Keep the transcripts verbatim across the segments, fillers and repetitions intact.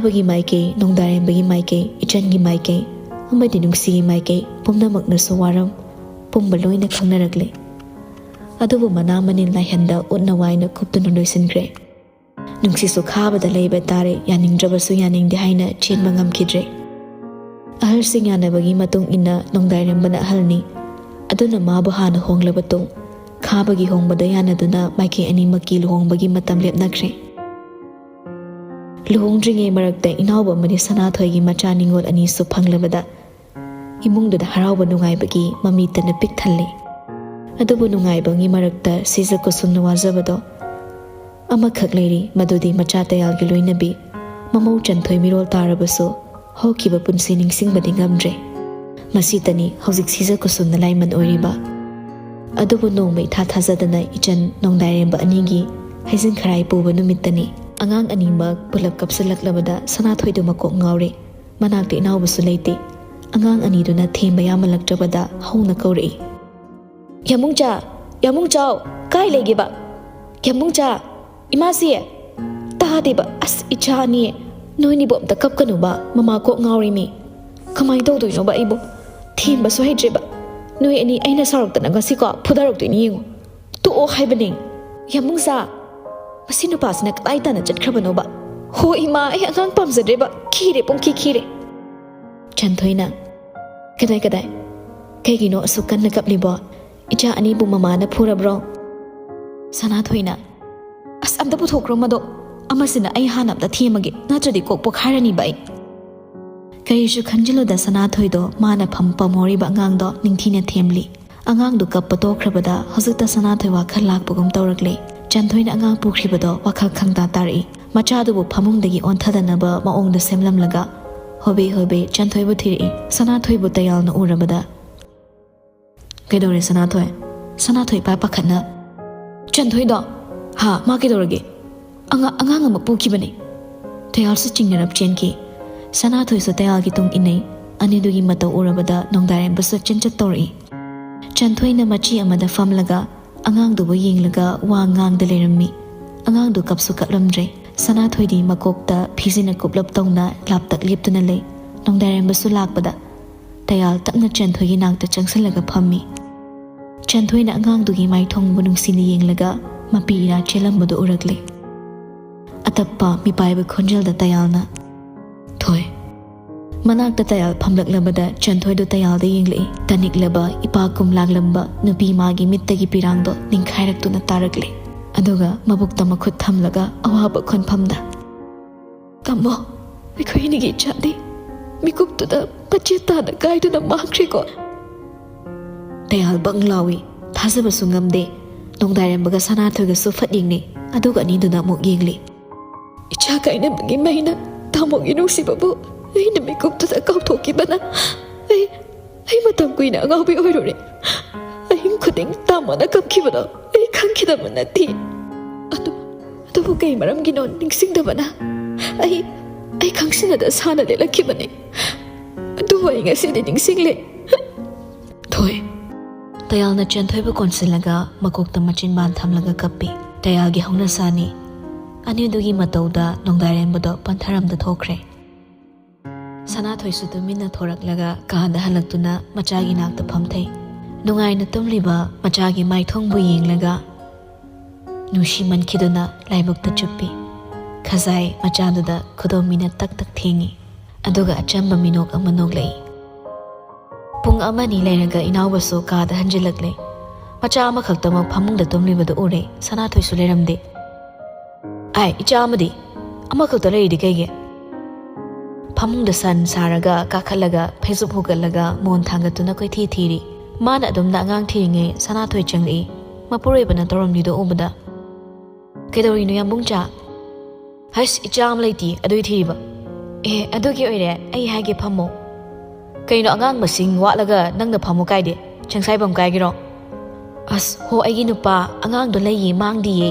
ꯈꯥꯕꯒꯤ ꯃꯥꯏꯀꯩ, ꯅꯣꯡꯗꯥꯔꯦꯝꯕꯒꯤ ꯃꯥꯏꯀꯩ, ꯏꯆꯟꯒꯤ ꯃꯥꯏꯀꯩ ꯑꯃꯗꯤ ꯅꯨꯡꯁꯤꯒꯤ ꯃꯥꯏꯀꯩ ꯄꯨꯝꯅꯃꯛꯅꯁꯨ ꯋꯥꯔꯝ ꯄꯨꯝꯕ ꯂꯣꯏꯅ ꯈꯪꯅꯔꯛꯂꯦ꯫ ꯑꯗꯨꯕꯨ ꯃꯅꯥ ꯃꯅꯤꯜ ꯂꯥꯏꯍꯟꯗ ꯎꯠꯅ ꯋꯥꯏꯅ ꯀꯨꯞꯇꯨꯅ ꯂꯣꯏꯁꯤꯟꯈ꯭ꯔꯦ꯫ ꯅꯨꯡꯁꯤꯠꯁꯨ ꯈꯥꯕꯗ ꯂꯩꯕ ꯇꯥꯔꯦ, ꯌꯥꯅꯤꯡꯗ꯭ꯔꯕꯁꯨ ꯌꯥꯅꯤꯡꯗꯦ ꯍꯥꯏꯅ ꯆꯦꯟꯕ ꯉꯝꯈꯤꯗ꯭ꯔꯦ꯫ ꯑꯍꯜꯁꯤꯡ ꯌꯥꯅꯕꯒꯤ ꯃꯇꯨꯡ ꯏꯟꯅ ꯅꯣꯡꯗꯥꯏꯔꯦꯝꯕꯅ ꯑꯍꯜꯅꯤ꯫ ꯑꯗꯨꯅ ꯃꯥꯕꯨ ꯍꯥꯟꯅ ꯍꯣꯡꯂꯕ ꯇꯨꯡ, ꯈꯥꯕꯒꯤ ꯍꯣꯡꯕꯗ ꯌꯥꯅꯗꯨꯅ ꯃꯥꯏꯀꯩ ꯑꯅꯤꯃꯛꯀꯤ ꯂꯨꯍꯣꯡꯕꯒꯤ ꯃꯇꯝ ꯂꯦꯞꯅꯈ꯭ꯔꯦ꯫ ꯂꯨꯍꯣꯡꯗ꯭ꯔꯤꯉꯩ ꯃꯔꯛꯇ ꯏꯅꯥꯎꯕ ꯑꯃꯗꯤ ꯁꯅꯥꯊꯣꯏꯒꯤ ꯃꯆꯥ ꯅꯤꯉꯣꯜ ꯑꯅꯤꯁꯨ ꯐꯪꯂꯕꯗ ꯏꯃꯨꯡꯗꯨꯗ ꯍꯔꯥꯎꯕ ꯅꯨꯡꯉꯥꯏꯕꯒꯤ ꯃꯃꯤꯠꯇꯅ ꯄꯤꯛ ꯊꯜꯂꯤ꯫ ꯑꯗꯨꯕꯨ ꯅꯨꯡꯉꯥꯏꯕꯒꯤ ꯃꯔꯛꯇ ꯁꯤꯖ ꯀꯨꯁꯨꯝꯅ ꯋꯥꯖꯕꯗꯣ ꯑꯃꯈꯛ ꯂꯩꯔꯤ, ꯃꯗꯨꯗꯤ ꯃꯆꯥ ꯇꯌꯥꯜꯒꯤ ꯂꯣꯏꯅꯕꯤ ꯃꯃꯧ ꯆꯟꯊꯣꯏ ꯃꯤꯔꯣꯜ ꯇꯥꯔꯕꯁꯨ ꯍꯧꯈꯤꯕ ꯄꯨꯟꯁꯤ ꯅꯤꯡꯁꯤꯡꯕꯗꯤ ꯉꯝꯗ꯭ꯔꯦ꯫ ꯃꯁꯤꯇꯅꯤ ꯍꯧꯖꯤꯛ ꯁꯤꯖ ꯀꯨꯁꯨꯝꯅ ꯂꯥꯏꯃꯟ ꯑꯣꯏꯔꯤꯕ꯫ ꯑꯗꯨꯕꯨ ꯅꯣꯡꯃ ꯏꯊꯥ ꯊꯥꯖꯗꯅ ꯏꯆꯟ ꯅꯣꯡꯗꯥꯏꯔꯦꯝꯕ ꯑꯅꯤꯒꯤ ꯍꯩꯖꯤꯡ ꯈꯔꯥꯏ ꯄꯨꯕ ꯅꯨꯃꯤꯠꯇꯅꯤ꯫ ꯑꯉꯥꯡ ꯑꯅꯤꯃꯛ ꯄꯨꯂꯞ ꯀꯞꯁꯤꯜꯂꯛꯂꯕꯗ ꯁꯅꯥꯊꯣꯏꯗꯨ ꯃꯀꯣꯛ ꯉꯥꯎꯔꯦ꯫ ꯃꯅꯥꯛꯇ ꯏꯅꯥꯎꯕꯁꯨ ꯂꯩꯇꯦ꯫ ꯑꯉꯥꯡ ꯑꯅꯤꯗꯨꯅ ꯊꯦꯝꯕ ꯌꯥꯃꯜꯂꯛꯇ꯭ꯔꯕꯗ ꯍꯧꯅ ꯀꯧꯔꯛꯏ, "ꯌꯥꯃꯨꯡꯆꯥ, ꯌꯥꯃꯨꯡꯆꯥꯎ, ꯀꯥꯏ ꯂꯩꯒꯦꯕ? ꯌꯥꯃꯨꯡꯆꯥ, ꯏꯃꯥꯁꯤ!" "ꯇꯥꯗꯦꯕ꯫ ꯑꯁ, ꯏꯆꯥ ꯑꯅꯤ, ꯅꯣꯏꯅꯤꯕꯨ ꯑꯝꯇ ꯀꯞꯀꯅꯨꯕ, ꯃꯃꯥ ꯀꯣꯛ ꯉꯥꯎꯔꯤꯃꯤ꯫ ꯀꯃꯥꯏꯅ ꯇꯧꯗꯣꯏꯅꯣꯕ ꯑꯩꯕꯨ? ꯊꯦꯝꯕꯁꯨ ꯍꯩꯇ꯭ꯔꯦꯕ꯫ ꯅꯣꯏ ꯑꯅꯤ ꯑꯩꯅ ꯁꯥꯎꯔꯛꯇꯅ ꯉꯁꯤꯀꯣ ꯐꯨꯗꯔꯛꯇꯣꯏꯅꯤ ꯌꯦꯡꯉꯨ꯫ ꯇꯣꯛꯑꯣ ꯍꯥꯏꯕꯅꯦ꯫ ꯌꯥꯃꯨꯡꯆꯥ, ꯃꯁꯤ ꯅꯨꯄꯥꯁꯤꯅ ꯀꯗꯥꯏ ꯇꯥꯟꯅ ꯆꯠꯈ꯭ꯔꯕꯅꯣꯕ? ꯍꯣ ꯏꯃꯥ, ꯑꯩ ꯑꯉꯥꯡ ꯄꯥꯝꯖꯗ꯭ꯔꯦꯕ꯫ ꯈꯤꯔꯦ, ꯄꯨꯡꯈꯤ ꯈꯤꯔꯦ꯫" ꯆꯟꯊꯣꯏꯅ, "ꯀꯗꯥꯏ, ꯀꯗꯥꯏ? ꯀꯩꯒꯤꯅꯣ ꯑꯁꯨꯛ ꯀꯟꯅ ꯀꯞꯂꯤꯕꯣ? ꯏꯆꯥ ꯑꯅꯤꯕꯨ ꯃꯃꯥꯅ ꯐꯨꯔꯕ꯭ꯔꯣ?" ꯁꯅꯥꯊꯣꯏꯅ, "ꯑꯁ, ꯑꯝꯇ ꯄꯨꯊꯣꯛꯈ꯭ꯔꯣ ꯃꯗꯣ꯫ ꯑꯃꯁꯤꯅ ꯑꯩ ꯍꯥꯟꯅ ꯑꯝꯇ ꯊꯦꯝꯃꯒꯦ, ꯅꯠꯇ꯭ꯔꯗꯤ ꯀꯣꯛ ꯄꯣꯛꯈꯥꯏꯔꯅꯤꯕ ꯑꯩ꯫" ꯀꯔꯤꯁꯨ ꯈꯟꯖꯤꯜꯂꯨꯗ ꯁꯅꯥꯊꯣꯏꯗꯣ ꯃꯥꯅ ꯐꯝ ꯄꯝꯍꯧꯔꯤꯕ ꯑꯉꯥꯡꯗꯣ ꯅꯤꯡꯊꯤꯅ ꯊꯦꯝꯂꯤ꯫ ꯑꯉꯥꯡꯗꯨ ꯀꯞꯄ ꯇꯣꯛꯈ꯭ꯔꯕꯗ ꯍꯧꯖꯤꯛꯇ ꯁꯅꯥꯊꯣꯏ ꯋꯥꯈꯜ ꯂꯥꯛꯄꯒꯨꯝ ꯇꯧꯔꯛꯂꯦ꯫ ꯆꯟꯊꯣꯏꯅ ꯑꯉꯥꯡ ꯄꯨꯈ꯭ꯔꯤꯕꯗꯣ ꯋꯥꯈꯜ ꯈꯪꯇꯥ ꯇꯥꯔꯛꯏ꯫ ꯃꯆꯥꯗꯨꯕꯨ ꯐꯃꯨꯡꯗꯒꯤ ꯑꯣꯟꯊꯗꯅꯕ ꯃꯑꯣꯡꯗ ꯁꯦꯝꯂꯝꯂꯒ ꯍꯣꯕꯦ ꯍꯣꯕꯦ ꯆꯟꯊꯣꯏꯕꯨ ꯊꯤꯔꯛꯏ꯫ ꯁꯅꯥꯊꯣꯏꯕꯨ ꯇꯌꯥꯜꯅ ꯎꯔꯕꯗ, "ꯀꯩꯗꯧꯔꯦ ꯁꯅꯥꯊꯣꯏ?" ꯁꯅꯥꯊꯣꯏ ꯏꯄꯥ ꯄꯥꯈꯠꯅ, "ꯆꯟꯊꯣꯏꯗꯣ?" "ꯍꯥ, ꯃꯥ ꯀꯩꯗꯧꯔꯒꯦ?" "ꯑꯉꯥ-, ꯑꯉꯥꯡ ꯑꯃ ꯄꯨꯈꯤꯕꯅꯦ꯫" ꯇꯌꯥꯜꯁꯨ ꯆꯤꯡꯅꯔꯞ ꯆꯦꯟꯈꯤ꯫ ꯁꯅꯥꯊꯣꯏꯁꯨ ꯇꯌꯥꯜꯒꯤ ꯇꯨꯡ ꯏꯟꯅꯩ꯫ ꯑꯅꯤꯗꯨꯒꯤ ꯃꯇꯧ ꯎꯔꯕꯗ ꯅꯣꯡꯗꯥꯏꯔꯦꯝꯕꯁꯨ ꯆꯦꯟꯆꯠ ꯇꯧꯔꯛꯏ꯫ ꯆꯟꯊꯣꯏꯅ ꯃꯆꯤ ꯑꯃꯗ ꯐꯝꯂꯒ ꯑꯉꯥꯡꯗꯨꯕꯨ ꯌꯦꯡꯂꯒ ꯋꯥ ꯉꯥꯡꯗ ꯂꯩꯔꯝꯃꯤ꯫ ꯑꯉꯥꯡꯗꯨ ꯀꯞꯁꯨ ꯀꯞꯂꯝꯗ꯭ꯔꯦ꯫ ꯁꯅꯥꯊꯣꯏꯗꯤ ꯃꯀꯣꯛꯇ ꯐꯤꯖꯤꯅ ꯀꯨꯞꯂꯞ ꯇꯧꯅ ꯂꯥꯞꯇꯛ ꯂꯦꯞꯇꯨꯅ ꯂꯩ꯫ ꯅꯣꯡꯗꯥꯏꯔꯦꯝꯕꯁꯨ ꯂꯥꯛꯄꯗ ꯇꯌꯥꯜ ꯇꯞꯅ ꯆꯦꯟꯊꯣꯏꯒꯤ ꯅꯥꯛꯇ ꯆꯪꯁꯤꯜꯂꯒ ꯐꯝꯃꯤ꯫ ꯆꯦꯟꯊꯣꯏꯅ ꯑꯉꯥꯡꯗꯨꯒꯤ ꯃꯥꯏꯊꯣꯡꯕꯨ ꯅꯨꯡꯁꯤꯅ ꯌꯦꯡꯂꯒ ꯃꯄꯤ ꯏꯔꯥ ꯆꯦꯜꯂꯝꯕꯗꯨ ꯎꯔꯛꯂꯦ꯫ ꯑꯇꯞꯄ ꯃꯤꯄꯥꯏꯕ ꯈꯣꯟꯖꯦꯜꯗ ꯇꯌꯥꯜꯅ, "ꯊꯣꯏ"꯫ ꯃꯅꯥꯛꯇ ꯇꯌꯥꯜ ꯐꯝꯂꯛꯂꯕꯗ ꯆꯦꯟꯊꯣꯏꯗꯨ ꯇꯌꯥꯜꯗ ꯌꯦꯡꯂꯛꯏ꯫ ꯇꯅꯤꯛꯂꯕ ꯏꯄꯥ ꯀꯨꯝ ꯂꯥꯛꯂꯝꯕ ꯅꯨꯄꯤ ꯃꯥꯒꯤ ꯃꯤꯠꯇꯒꯤ ꯄꯤꯔꯥꯡꯗꯣ ꯅꯤꯡꯈꯥꯏꯔꯛꯇꯨꯅ ꯇꯥꯔꯛꯂꯦ꯫ ꯑꯗꯨꯒ ꯃꯕꯨꯛꯇ ꯃꯈꯨꯠ ꯊꯝꯂꯒ ꯑꯋꯥꯕ ꯈꯣꯟꯐꯝꯗ, "ꯇꯥꯃꯣ, ꯑꯩꯈꯣꯏ ꯑꯅꯤꯒꯤ ꯏꯆꯥꯗꯤ ꯃꯤꯀꯨꯞꯇꯨꯗ ꯃꯆꯦꯠ ꯇꯥꯅ ꯀꯥꯏꯗꯨꯅ ꯃꯥꯡꯈ꯭ꯔꯦꯀꯣ?" ꯇꯌꯥꯜ ꯕꯪ ꯂꯥꯎꯏ꯫ ꯊꯥꯖꯕꯁꯨ ꯉꯝꯗꯦ꯫ ꯅꯣꯡꯗꯥꯏꯔꯦꯝꯕꯒ ꯁꯅꯥꯊꯣꯏꯒꯁꯨ ꯐꯠ ꯌꯦꯡꯅꯩ꯫ ꯑꯗꯨꯒ ꯑꯅꯤꯗꯨꯅ ꯑꯃꯨꯛ ꯌꯦꯡꯂꯤ꯫ "ꯏꯆꯥ ꯀꯥꯏꯅꯕꯒꯤ ꯃꯩꯅ ꯇꯥꯃꯣꯒꯤ ꯅꯨꯡꯁꯤꯕꯕꯨ ꯑꯩꯅ ꯃꯤꯀꯨꯞꯇꯨꯗ ꯀꯥꯎꯊꯣꯛꯈꯤꯕꯅ ꯑꯩ, ꯑꯩ ꯃꯇꯝ ꯀꯨꯏꯅ ꯑꯉꯥꯎꯕꯤ ꯑꯣꯏꯔꯨꯔꯦ꯫ ꯑꯍꯤꯡ ꯈꯨꯗꯤꯡ ꯇꯥꯃꯣꯅ ꯀꯞꯈꯤꯕꯗꯣ ꯑꯩ ꯈꯪꯈꯤꯗꯕ ꯅꯠꯇꯦ꯫ ꯑꯗꯨ, ꯑꯗꯨꯕꯨ ꯀꯩ ꯃꯔꯝꯒꯤꯅꯣ ꯅꯤꯡꯁꯤꯡꯗꯕꯅ ꯑꯩ, ꯑꯩ ꯈꯪꯁꯤꯟꯅꯗ ꯁꯥꯅ ꯂꯦꯜꯂꯛꯈꯤꯕꯅꯦ꯫ ꯑꯗꯨꯕꯨ ꯑꯩ ꯉꯁꯤꯗꯤ ꯅꯤꯡꯁꯤꯡꯂꯦ꯫ ꯊꯣꯏ"꯫ ꯇꯌꯥꯜꯅ ꯆꯦꯟꯊꯣꯏꯕꯨ ꯀꯣꯟꯁꯤꯜꯂꯒ ꯃꯀꯣꯛꯇ ꯃꯆꯤꯟꯕꯥꯟ ꯊꯝꯂꯒ ꯀꯞꯄꯤ꯫ ꯇꯌꯥꯜꯒꯤ ꯍꯧꯅꯁꯥꯅꯤ꯫ ꯑꯅꯤꯗꯨꯒꯤ ꯃꯇꯧꯗ ꯅꯣꯡꯗꯥꯏꯔꯦꯝꯕꯗꯣ ꯄꯟꯊꯔꯝꯗ ꯊꯣꯛꯈ꯭ꯔꯦ꯫ ꯁꯅꯥꯊꯣꯏꯁꯨ ꯇꯨꯃꯤꯟꯅ ꯊꯣꯔꯛꯂꯒ ꯀꯥꯗ ꯍꯜꯂꯛꯇꯨꯅ ꯃꯆꯥꯒꯤ ꯅꯥꯛꯇ ꯐꯝꯊꯩ꯫ ꯅꯨꯡꯉꯥꯏꯅ ꯇꯨꯝꯂꯤꯕ ꯃꯆꯥꯒꯤ ꯃꯥꯏꯊꯣꯡꯕꯨ ꯌꯦꯡꯂꯒ ꯅꯨꯡꯁꯤꯃꯟꯈꯤꯗꯨꯅ ꯂꯥꯏꯕꯛꯇ ꯆꯨꯞꯄꯤ꯫ ꯈꯖꯥꯏ ꯃꯆꯥꯗꯨꯗ ꯈꯨꯗꯣꯝꯕꯤꯅ ꯇꯛ ꯇꯛ ꯊꯦꯡꯉꯤ꯫ ꯑꯗꯨꯒ ꯑꯆꯝꯕ ꯃꯤꯅꯣꯛ ꯑꯃ ꯅꯣꯛꯂꯛꯏ꯫ ꯄꯨꯡ ꯑꯃꯅꯤ ꯂꯩꯔꯒ ꯏꯅꯥꯎꯕꯁꯨ ꯀꯥꯗ ꯍꯟꯖꯤꯜꯂꯛꯂꯦ꯫ ꯃꯆꯥ ꯑꯃꯈꯛꯇꯃꯛ ꯐꯃꯨꯡꯗ ꯇꯨꯝꯂꯤꯕꯗꯨ ꯎꯔꯦ꯫ ꯁꯅꯥꯊꯣꯏꯁꯨ ꯂꯩꯔꯝꯗꯦ꯫ "ꯑꯥꯏ, ꯏꯆꯥ ꯑꯃꯗꯤ? ꯑꯃꯈꯛꯇ ꯂꯩꯔꯤꯗꯤ ꯀꯩꯒꯤ?" ꯐꯃꯨꯡꯗ ꯁꯟ ꯁꯥꯔꯒ ꯀꯥꯈꯠꯂꯒ ꯐꯩꯖꯨꯞ ꯍꯨꯒꯠꯂꯒ ꯃꯣꯟ ꯊꯥꯡꯒꯠꯇꯨꯅ ꯀꯣꯏꯊꯤ ꯊꯤꯔꯤ꯫ ꯃꯥꯅ ꯑꯗꯨꯝꯅ ꯑꯉꯥꯡ ꯊꯤꯔꯤꯉꯩ ꯁꯅꯥꯊꯣꯏ ꯆꯪꯂꯛꯏ꯫ ꯃꯄꯨꯔꯣꯏꯕꯅ ꯇꯧꯔꯝꯂꯤꯗꯣ ꯎꯕꯗ, "ꯀꯩꯗꯧꯔꯤꯅꯣ ꯌꯥꯝꯕꯨꯡꯆꯥ?" "ꯍꯩꯁ, ꯏꯆꯥ ꯑꯃ ꯂꯩꯇꯦ, ꯑꯗꯨꯏ ꯊꯤꯔꯤꯕ?" "ꯑꯦ, ꯑꯗꯨꯒꯤ ꯑꯣꯏꯔꯦ, ꯑꯩ ꯍꯥꯏꯒꯦ, ꯐꯝꯃꯣ꯫ ꯀꯩꯅꯣ, ꯑꯉꯥꯡ ꯃꯁꯤꯡ ꯋꯥꯠꯂꯒ ꯅꯪꯅ ꯐꯝꯃꯣ ꯀꯥꯏꯗꯦ? ꯆꯪꯁꯥꯏꯐꯝ ꯀꯥꯏꯒꯤꯔꯣ?" "ꯑꯁ, ꯍꯣ, ꯑꯩꯒꯤ ꯅꯨꯄꯥ, ꯑꯉꯥꯡꯗꯣ ꯂꯩꯌꯦ, ꯃꯥꯡꯗꯤꯌꯦ꯫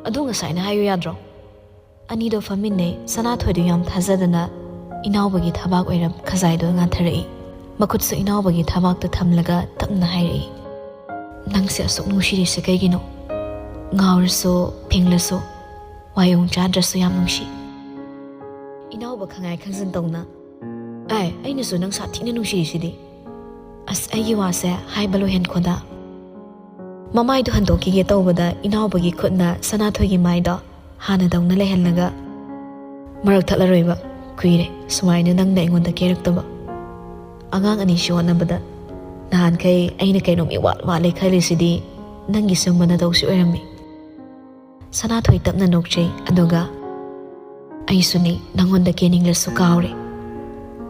ꯑꯗꯨ ꯉꯁꯥꯏꯅ ꯍꯥꯏꯌꯨ ꯌꯥꯗ꯭ꯔꯣ?" ꯑꯅꯤꯗꯣ ꯐꯝꯃꯤꯟꯅꯩ꯫ ꯁꯅꯥꯊꯣꯏꯗꯨ ꯌꯥꯝ ꯊꯥꯖꯗꯅ ꯏꯅꯥꯎꯕꯒꯤ ꯊꯕꯥꯛ ꯑꯣꯏꯔꯝ ꯈꯖꯥꯏꯗꯨ ꯉꯥꯊꯔꯛꯏ꯫ ꯃꯈꯨꯠꯁꯨ ꯏꯅꯥꯎꯕꯒꯤ ꯊꯕꯥꯛꯇ ꯊꯝꯂꯒ ꯇꯞꯅ ꯍꯥꯏꯔꯛꯏ, "ꯅꯪꯁꯦ ꯑꯁꯨꯛ ꯅꯨꯡꯁꯤꯔꯤꯁꯦ ꯀꯩꯒꯤꯅꯣ? ꯉꯥꯎꯔꯁꯨ, ꯐꯤꯡꯂꯁꯨ, ꯋꯥꯌꯣꯡ ꯆꯥꯗ꯭ꯔꯁꯨ ꯌꯥꯝ ꯅꯨꯡꯁꯤ꯫ ꯏꯅꯥꯎꯕ ꯈꯪꯉꯥꯏ ꯈꯪꯖꯤꯟ ꯇꯧꯅ꯫ ꯑꯥꯏ, ꯑꯩꯅꯁꯨ ꯅꯪ ꯁꯥꯊꯤꯅ ꯅꯨꯡꯁꯤꯔꯤꯁꯤꯗꯤ꯫ ꯑꯁ, ꯑꯩꯒꯤ ꯋꯥꯁꯦ ꯍꯥꯏꯕ ꯂꯣꯏꯍꯟꯈꯣꯗ꯫ ꯃꯃꯥꯏꯗꯣ ꯍꯟꯗꯣꯛꯈꯤꯒꯦ ꯇꯧꯕꯗ ꯏꯅꯥꯎꯕꯒꯤ ꯈꯨꯠꯅ ꯁꯅꯥꯊꯣꯏꯒꯤ ꯃꯥꯏꯗꯣ ꯍꯥꯟꯅꯗꯧꯅ ꯂꯩꯍꯜꯂꯒ, "ꯃꯔꯛ ꯊꯠꯂꯔꯣꯏꯕ, ꯀꯨꯏꯔꯦ ꯁꯨꯃꯥꯏꯅ ꯅꯪꯅ ꯑꯩꯉꯣꯟꯗ ꯀꯦꯔꯛꯇꯕ꯫ ꯑꯉꯥꯡ ꯑꯅꯤꯁꯤ ꯍꯣꯠꯅꯕꯗ ꯅꯍꯥꯟꯈꯩ ꯑꯩꯅ ꯀꯩꯅꯣꯝ ꯏꯋꯥꯠ ꯋꯥꯠꯂꯦ ꯈꯜꯂꯤꯁꯤꯗꯤ ꯅꯪꯒꯤ ꯁꯨꯝꯕ ꯅꯇꯧꯁꯤ ꯑꯣꯏꯔꯝꯃꯤ꯫" ꯁꯅꯥꯊꯣꯏ ꯇꯞꯅ ꯅꯣꯛꯆꯩ, ꯑꯗꯨꯒ, "ꯑꯩꯁꯨꯅꯤ, ꯅꯪꯉꯣꯟꯗ ꯀꯦꯅꯤꯡꯂꯁꯨ ꯀꯥꯎꯔꯦ꯫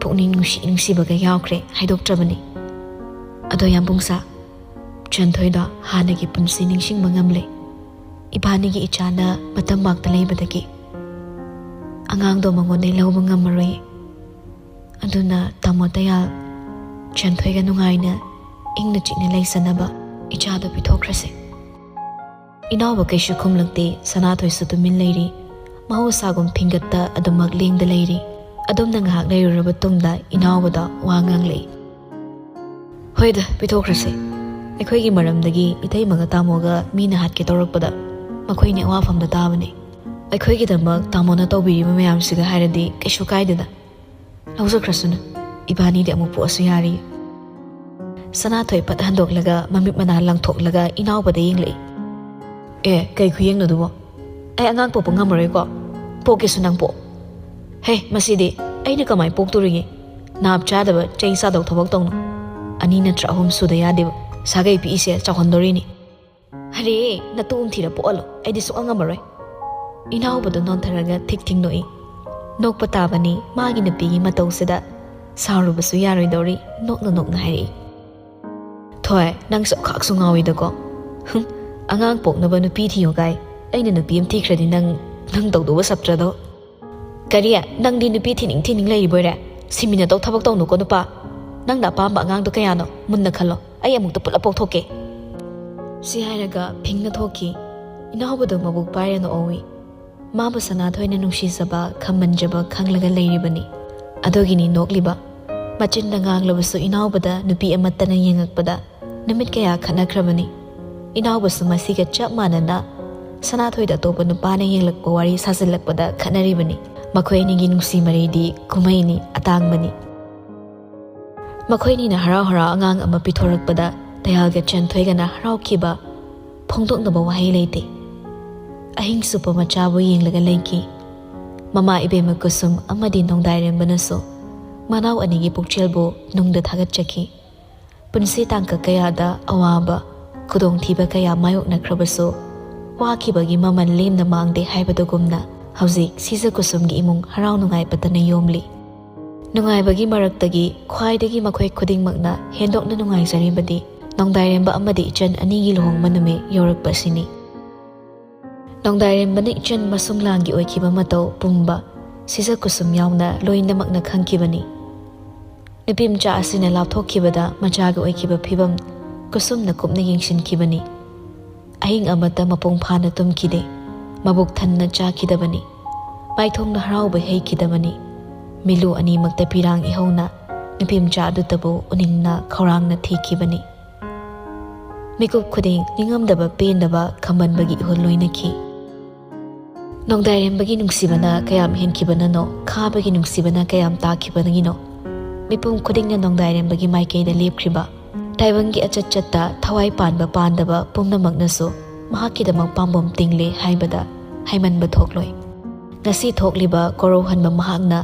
ꯄꯨꯛꯅꯤꯡ ꯅꯨꯡꯁꯤ ꯅꯨꯡꯁꯤꯕꯒ ꯌꯥꯎꯈ꯭ꯔꯦ, ꯍꯥꯏꯗꯣꯛꯇ꯭ꯔꯕꯅꯤ꯫ ꯑꯗꯣ ꯌꯥꯝꯕꯨꯡꯁꯥ, ꯆꯟꯊꯣꯏꯗꯣ ꯍꯥꯟꯅꯒꯤ ꯄꯨꯟꯁꯤ ꯅꯤꯡꯁꯤꯡꯕ ꯉꯝꯂꯦ꯫ ꯏꯕꯥꯅꯤꯒꯤ ꯏꯆꯥꯅ ꯃꯇꯝ ꯉꯥꯛꯇ ꯂꯩꯕꯗꯒꯤ ꯑꯉꯥꯡꯗꯣ ꯃꯉꯣꯟꯗꯩ ꯂꯧꯕ ꯉꯝꯃꯔꯣꯏ꯫ ꯑꯗꯨꯅ ꯇꯥꯃꯣ ꯇꯌꯥꯜ, ꯆꯟꯊꯣꯏꯒ ꯅꯨꯡꯉꯥꯏꯅ ꯏꯪꯅ ꯆꯤꯛꯅ ꯂꯩꯖꯅꯕ ꯏꯆꯥꯗꯣ ꯄꯤꯊꯣꯛꯈ꯭ꯔꯁꯦ꯫" ꯏꯅꯥꯎꯕ ꯀꯩꯁꯨ ꯈꯨꯝꯂꯛꯇꯦ꯫ ꯁꯅꯥꯊꯣꯏꯁꯨ ꯇꯨꯃꯤꯟ ꯂꯩꯔꯤ꯫ ꯃꯍꯧꯁꯥꯒꯨꯝ ꯐꯤꯡꯒꯠꯇ ꯑꯗꯨꯃꯛ ꯂꯦꯡꯗ ꯂꯩꯔꯤ꯫ ꯑꯗꯨꯝꯅ ꯉꯥꯏꯍꯥꯛ ꯂꯩꯔꯨꯔꯕ ꯇꯨꯡꯗ ꯏꯅꯥꯎꯕꯗ ꯋꯥ ꯉꯥꯡꯂꯛꯏ꯫ "ꯍꯣꯏꯗ, ꯄꯤꯊꯣꯛꯈ꯭ꯔꯁꯦ꯫ ꯑꯩꯈꯣꯏꯒꯤ ꯃꯔꯝꯗꯒꯤ ꯏꯇꯩꯃꯒ ꯇꯥꯃꯣꯒ ꯃꯤꯅ ꯍꯥꯠꯀꯦ ꯇꯧꯔꯛꯄꯗ ꯃꯈꯣꯏꯅꯤ ꯑꯋꯥꯐꯝꯗ ꯇꯥꯕꯅꯤ꯫ ꯑꯩꯈꯣꯏꯒꯤꯗꯃꯛ ꯇꯥꯃꯣꯅ ꯇꯧꯕꯤꯔꯤꯕ ꯃꯌꯥꯝꯁꯤꯒ ꯍꯥꯏꯔꯗꯤ ꯀꯩꯁꯨ ꯀꯥꯏꯗꯦꯗ꯫ ꯂꯧꯖꯈ꯭ꯔꯁꯅꯨ, ꯏꯕꯥꯅꯤꯗꯤ ꯑꯃꯨꯛ ꯄꯣꯛꯑꯁꯨ ꯌꯥꯔꯤ꯫" ꯁꯅꯥꯊꯣꯏ ꯐꯠ ꯍꯟꯗꯣꯛꯂꯒ ꯃꯃꯤꯠ ꯃꯅꯥ ꯂꯪꯊꯣꯛꯂꯒ ꯏꯅꯥꯎꯕꯗ ꯌꯦꯡꯂꯛꯏ꯫ "ꯑꯦ, ꯀꯩ ꯈꯨꯌꯦꯡꯅꯣ ꯑꯗꯨꯕꯣ? ꯑꯩ ꯑꯉꯥꯡ ꯄꯣꯛꯄ ꯉꯝꯃꯔꯣꯏꯀꯣ꯫ ꯄꯣꯛꯀꯦꯁꯨ ꯅꯪ ꯄꯣꯛ꯫ ꯍꯦ, ꯃꯁꯤꯗꯤ ꯑꯩꯅ ꯀꯃꯥꯏ ꯄꯣꯛꯇꯣꯔꯤꯒꯦ? ꯅꯥꯞ ꯆꯥꯗꯕ ꯆꯩ ꯆꯥꯗꯧ ꯊꯕꯛ ꯇꯧꯅꯨ꯫ ꯑꯅꯤ ꯅꯠꯇ꯭ꯔ ꯑꯍꯨꯝ ꯁꯨꯗ ꯌꯥꯗꯦꯕ ꯁꯥꯒꯩ ꯄꯤꯛꯏꯁꯦ ꯆꯥꯎꯍꯟꯗꯣꯔꯤꯅꯤ꯫" "ꯑꯔꯦ, ꯅꯇꯨ ꯑꯃ ꯊꯤꯔ ꯄꯣꯛꯍꯜꯂꯣ, ꯑꯩꯗꯤ ꯁꯨꯛꯉꯝ ꯉꯝꯃꯔꯣꯏ꯫" ꯏꯅꯥꯎꯕꯗꯣ ꯅꯣꯟꯊꯔꯒ ꯊꯤꯛ ꯊꯤꯡ ꯅꯣꯛꯏ꯫ ꯅꯣꯛꯄ ꯇꯥꯕꯅꯤ, ꯃꯥꯒꯤ ꯅꯨꯄꯤꯒꯤ ꯃꯇꯧꯁꯤꯗ ꯁꯥꯎꯔꯨꯕꯁꯨ ꯌꯥꯔꯣꯏꯗꯧꯔꯤ, ꯅꯣꯛꯅ ꯅꯣꯛꯅ ꯍꯥꯏꯔꯛꯏ꯫ "ꯊꯣꯏ, ꯅꯪꯁꯨ ꯈꯥꯛꯁꯨ ꯉꯥꯎꯏꯗꯀꯣ꯫ ꯍꯨꯝ, ꯑꯉꯥꯡ ꯄꯣꯛꯅꯕ ꯅꯨꯄꯤ ꯊꯤꯌꯨ ꯀꯥꯏ꯫ ꯑꯩꯅ ꯅꯨꯄꯤ ꯑꯃ ꯊꯤꯈ꯭ꯔꯗꯤ ꯅꯪ, ꯅꯪ ꯇꯧꯗꯧꯕ ꯁꯞꯇ꯭ꯔꯗꯣ꯫" "ꯀꯔꯤ? ꯅꯪꯗꯤ ꯅꯨꯄꯤ ꯊꯤꯅꯤꯡ ꯊꯤꯅꯤꯡ ꯂꯩꯔꯤꯕꯣꯏꯔꯦ? ꯁꯤꯃꯤꯟꯅꯗꯧ ꯊꯕꯛ ꯇꯧꯅꯨꯀꯣ ꯅꯨꯄꯥ꯫ ꯅꯪꯅ ꯑꯄꯥꯝꯕ ꯑꯉꯥꯡꯗꯣ ꯀꯌꯥꯅꯣ? ꯃꯨꯟꯅ ꯈꯜꯂꯣ꯫ ꯑꯩ ꯑꯃꯨꯛꯇ ꯄꯨꯂꯞ ꯄꯣꯛꯊꯣꯛꯀꯦ꯫" ꯁꯤ ꯍꯥꯏꯔꯒ ꯐꯤꯡꯅ ꯊꯣꯛꯈꯤ꯫ ꯏꯅꯥꯎꯕꯗꯣ ꯃꯕꯨꯛ ꯄꯥꯏꯔ ꯅꯣꯛꯍꯧꯏ꯫ ꯃꯥꯕꯨ ꯁꯅꯥꯊꯣꯏꯅ ꯅꯨꯡꯁꯤꯖꯕ, ꯈꯝꯕꯟꯖꯕ ꯈꯪꯂꯒ ꯂꯩꯔꯤꯕꯅꯤ꯫ ꯑꯗꯨꯒꯤꯅꯤ ꯅꯣꯛꯂꯤꯕ꯫ ꯃꯆꯤꯟꯅ ꯉꯥꯡꯂꯕꯁꯨ ꯏꯅꯥꯎꯕꯗ ꯅꯨꯄꯤ ꯑꯃꯠꯇꯅ ꯌꯦꯡꯉꯛꯄꯗ ꯅꯨꯃꯤꯠ ꯀꯌꯥ ꯈꯠꯅꯈ꯭ꯔꯕꯅꯤ꯫ ꯏꯅꯥꯎꯕꯁꯨ ꯃꯁꯤꯒ ꯆꯞ ꯃꯥꯟꯅꯅ ꯁꯅꯥꯊꯣꯏꯗ ꯑꯇꯣꯞꯄ ꯅꯨꯄꯥꯅ ꯌꯦꯡꯂꯛꯄ ꯋꯥꯔꯤ ꯁꯥꯖꯤꯜꯂꯛꯄꯗ ꯈꯠꯅꯔꯤꯕꯅꯤ꯫ ꯃꯈꯣꯏ ꯑꯅꯤꯒꯤ ꯅꯨꯡꯁꯤ ꯃꯔꯩꯗꯤ ꯀꯨꯝꯍꯩꯅꯤ, ꯑꯇꯥꯡꯕꯅꯤ꯫ ꯃꯈꯣꯏ ꯑꯅꯤꯅ ꯍꯔꯥꯎ ꯍꯔꯥꯎ ꯑꯉꯥꯡ ꯑꯃ ꯄꯤꯊꯣꯔꯛꯄꯗ ꯇꯌꯥꯜꯒ ꯆꯟꯊꯣꯏꯒꯅ ꯍꯔꯥꯎꯈꯤꯕ ꯐꯣꯡꯗꯣꯛꯅꯕ ꯋꯥꯍꯩ ꯂꯩꯇꯦ꯫ ꯑꯍꯤꯡ ꯆꯨꯞꯄ ꯃꯆꯥꯕꯨ ꯌꯦꯡꯂꯒ ꯂꯩꯈꯤ꯫ ꯃꯃꯥ ꯏꯕꯦꯝꯃ ꯀꯨꯁꯨꯝ ꯑꯃꯗꯤ ꯅꯣꯡꯗꯥꯏꯔꯦꯝꯕꯅꯁꯨ ꯃꯅꯥꯎ ꯑꯅꯤꯒꯤ ꯄꯨꯛꯆꯦꯜꯕꯨ ꯅꯨꯡꯗ ꯊꯥꯒꯠꯆꯈꯤ꯫ ꯄꯨꯟꯁꯤ ꯇꯥꯡꯀꯛ ꯀꯌꯥꯗ ꯑꯋꯥꯕ, ꯈꯨꯗꯣꯡꯊꯤꯕ ꯀꯌꯥ ꯃꯥꯌꯣꯛꯅꯈ꯭ꯔꯕꯁꯨ, ꯋꯥꯈꯤꯕꯒꯤ ꯃꯃꯜ ꯂꯦꯝꯅ ꯃꯥꯡꯗꯦ ꯍꯥꯏꯕꯗꯨꯒꯨꯝꯅ ꯍꯧꯖꯤꯛ ꯁꯤꯖ ꯀꯨꯁꯨꯝꯒꯤ ꯏꯃꯨꯡ ꯍꯔꯥꯎ ꯅꯨꯡꯉꯥꯏꯕꯇꯅ ꯌꯣꯝꯂꯤ꯫ ꯅꯨꯡꯉꯥꯏꯕꯒꯤ ꯃꯔꯛꯇꯒꯤ ꯈ꯭ꯋꯥꯏꯗꯒꯤ ꯃꯈꯣꯏ ꯈꯨꯗꯤꯡꯃꯛꯅ ꯍꯦꯟꯗꯣꯛꯅ ꯅꯨꯡꯉꯥꯏꯖꯔꯤꯕꯗꯤ ꯅꯣꯡꯗꯥꯏꯔꯦꯝꯕ ꯑꯃꯗꯤ ꯏꯆꯟ ꯑꯅꯤꯒꯤ ꯂꯨꯍꯣꯡꯕ ꯅꯨꯃꯤꯠ ꯌꯧꯔꯛꯄ ꯑꯁꯤꯅꯤ꯫ ꯅꯣꯡꯗꯥꯏꯔꯦꯝꯕꯅ ꯏꯆꯟ ꯃꯁꯨꯡ ꯂꯥꯡꯒꯤ ꯑꯣꯏꯈꯤꯕ ꯃꯇꯧ ꯄꯨꯝꯕ ꯁꯤꯖ ꯀꯨꯁꯨꯝ ꯌꯥꯎꯅ ꯂꯣꯏꯅꯃꯛꯅ ꯈꯪꯈꯤꯕꯅꯤ꯫ ꯅꯨꯄꯤꯃꯆꯥ ꯑꯁꯤꯅ ꯂꯥꯞꯊꯣꯛꯈꯤꯕꯗ ꯃꯆꯥꯒꯤ ꯑꯣꯏꯈꯤꯕ ꯐꯤꯕꯝ ꯀꯨꯁꯨꯝꯅ ꯀꯨꯞꯅ ꯌꯦꯡꯁꯤꯟꯈꯤꯕꯅꯤ꯫ ꯑꯍꯤꯡ ꯑꯃꯠꯇ ꯃꯄꯨꯡ ꯐꯥꯅ ꯇꯨꯝꯈꯤꯗꯦ꯫ ꯃꯕꯨꯛ ꯊꯟꯅ ꯆꯥꯈꯤꯗꯕꯅꯤ꯫ ꯃꯥꯏꯊꯣꯡꯗ ꯍꯔꯥꯎꯕ ꯍꯩꯈꯤꯗꯕꯅꯤ꯫ ꯃꯤꯠꯂꯨ ꯑꯅꯤꯃꯛꯇ ꯄꯤꯔꯥꯡ ꯏꯍꯧꯅ ꯅꯨꯄꯤꯃꯆꯥ ꯑꯗꯨꯇꯕꯨ ꯎꯅꯤꯡꯅ ꯈꯧꯔꯥꯡꯅ ꯊꯤꯈꯤꯕꯅꯤ꯫ ꯃꯤꯀꯨꯞ ꯈꯨꯗꯤꯡ ꯅꯤꯡꯉꯝꯗꯕ ꯄꯦꯟꯗꯕ ꯈꯝꯕꯟꯕꯒꯤ ꯏꯍꯨꯜ ꯂꯣꯏꯅꯈꯤ꯫ ꯅꯣꯡꯗꯥꯏꯔꯦꯝꯕꯒꯤ ꯅꯨꯡꯁꯤꯕꯅ ꯀꯌꯥꯝ ꯍꯦꯟꯈꯤꯕꯅꯅꯣ, ꯈꯥꯕꯒꯤ ꯅꯨꯡꯁꯤꯕꯅ ꯀꯌꯥꯝ ꯇꯥꯈꯤꯕꯗꯒꯤꯅꯣ, ꯃꯤꯄꯨꯝ ꯈꯨꯗꯤꯡꯅ ꯅꯣꯡꯗꯥꯏꯔꯦꯝꯕꯒꯤ ꯃꯥꯏꯀꯩꯗ ꯂꯦꯞꯈ꯭ꯔꯤꯕ꯫ ꯇꯥꯏꯕꯪꯒꯤ ꯑꯆꯠ ꯆꯠꯇ ꯊꯋꯥꯏ ꯄꯥꯟꯕ ꯄꯥꯟꯗꯕ ꯄꯨꯝꯅꯃꯛꯅꯁꯨ ꯃꯍꯥꯛꯀꯤꯗꯃꯛ ꯄꯥꯝꯕꯣꯝ ꯇꯤꯡꯂꯦ ꯍꯥꯏꯕꯗ ꯍꯥꯏꯃꯟꯕ ꯊꯣꯛꯂꯣꯏ꯫ ꯉꯁꯤ ꯊꯣꯛꯂꯤꯕ ꯀꯣꯔꯧꯍꯟꯕ ꯃꯍꯥꯛꯅ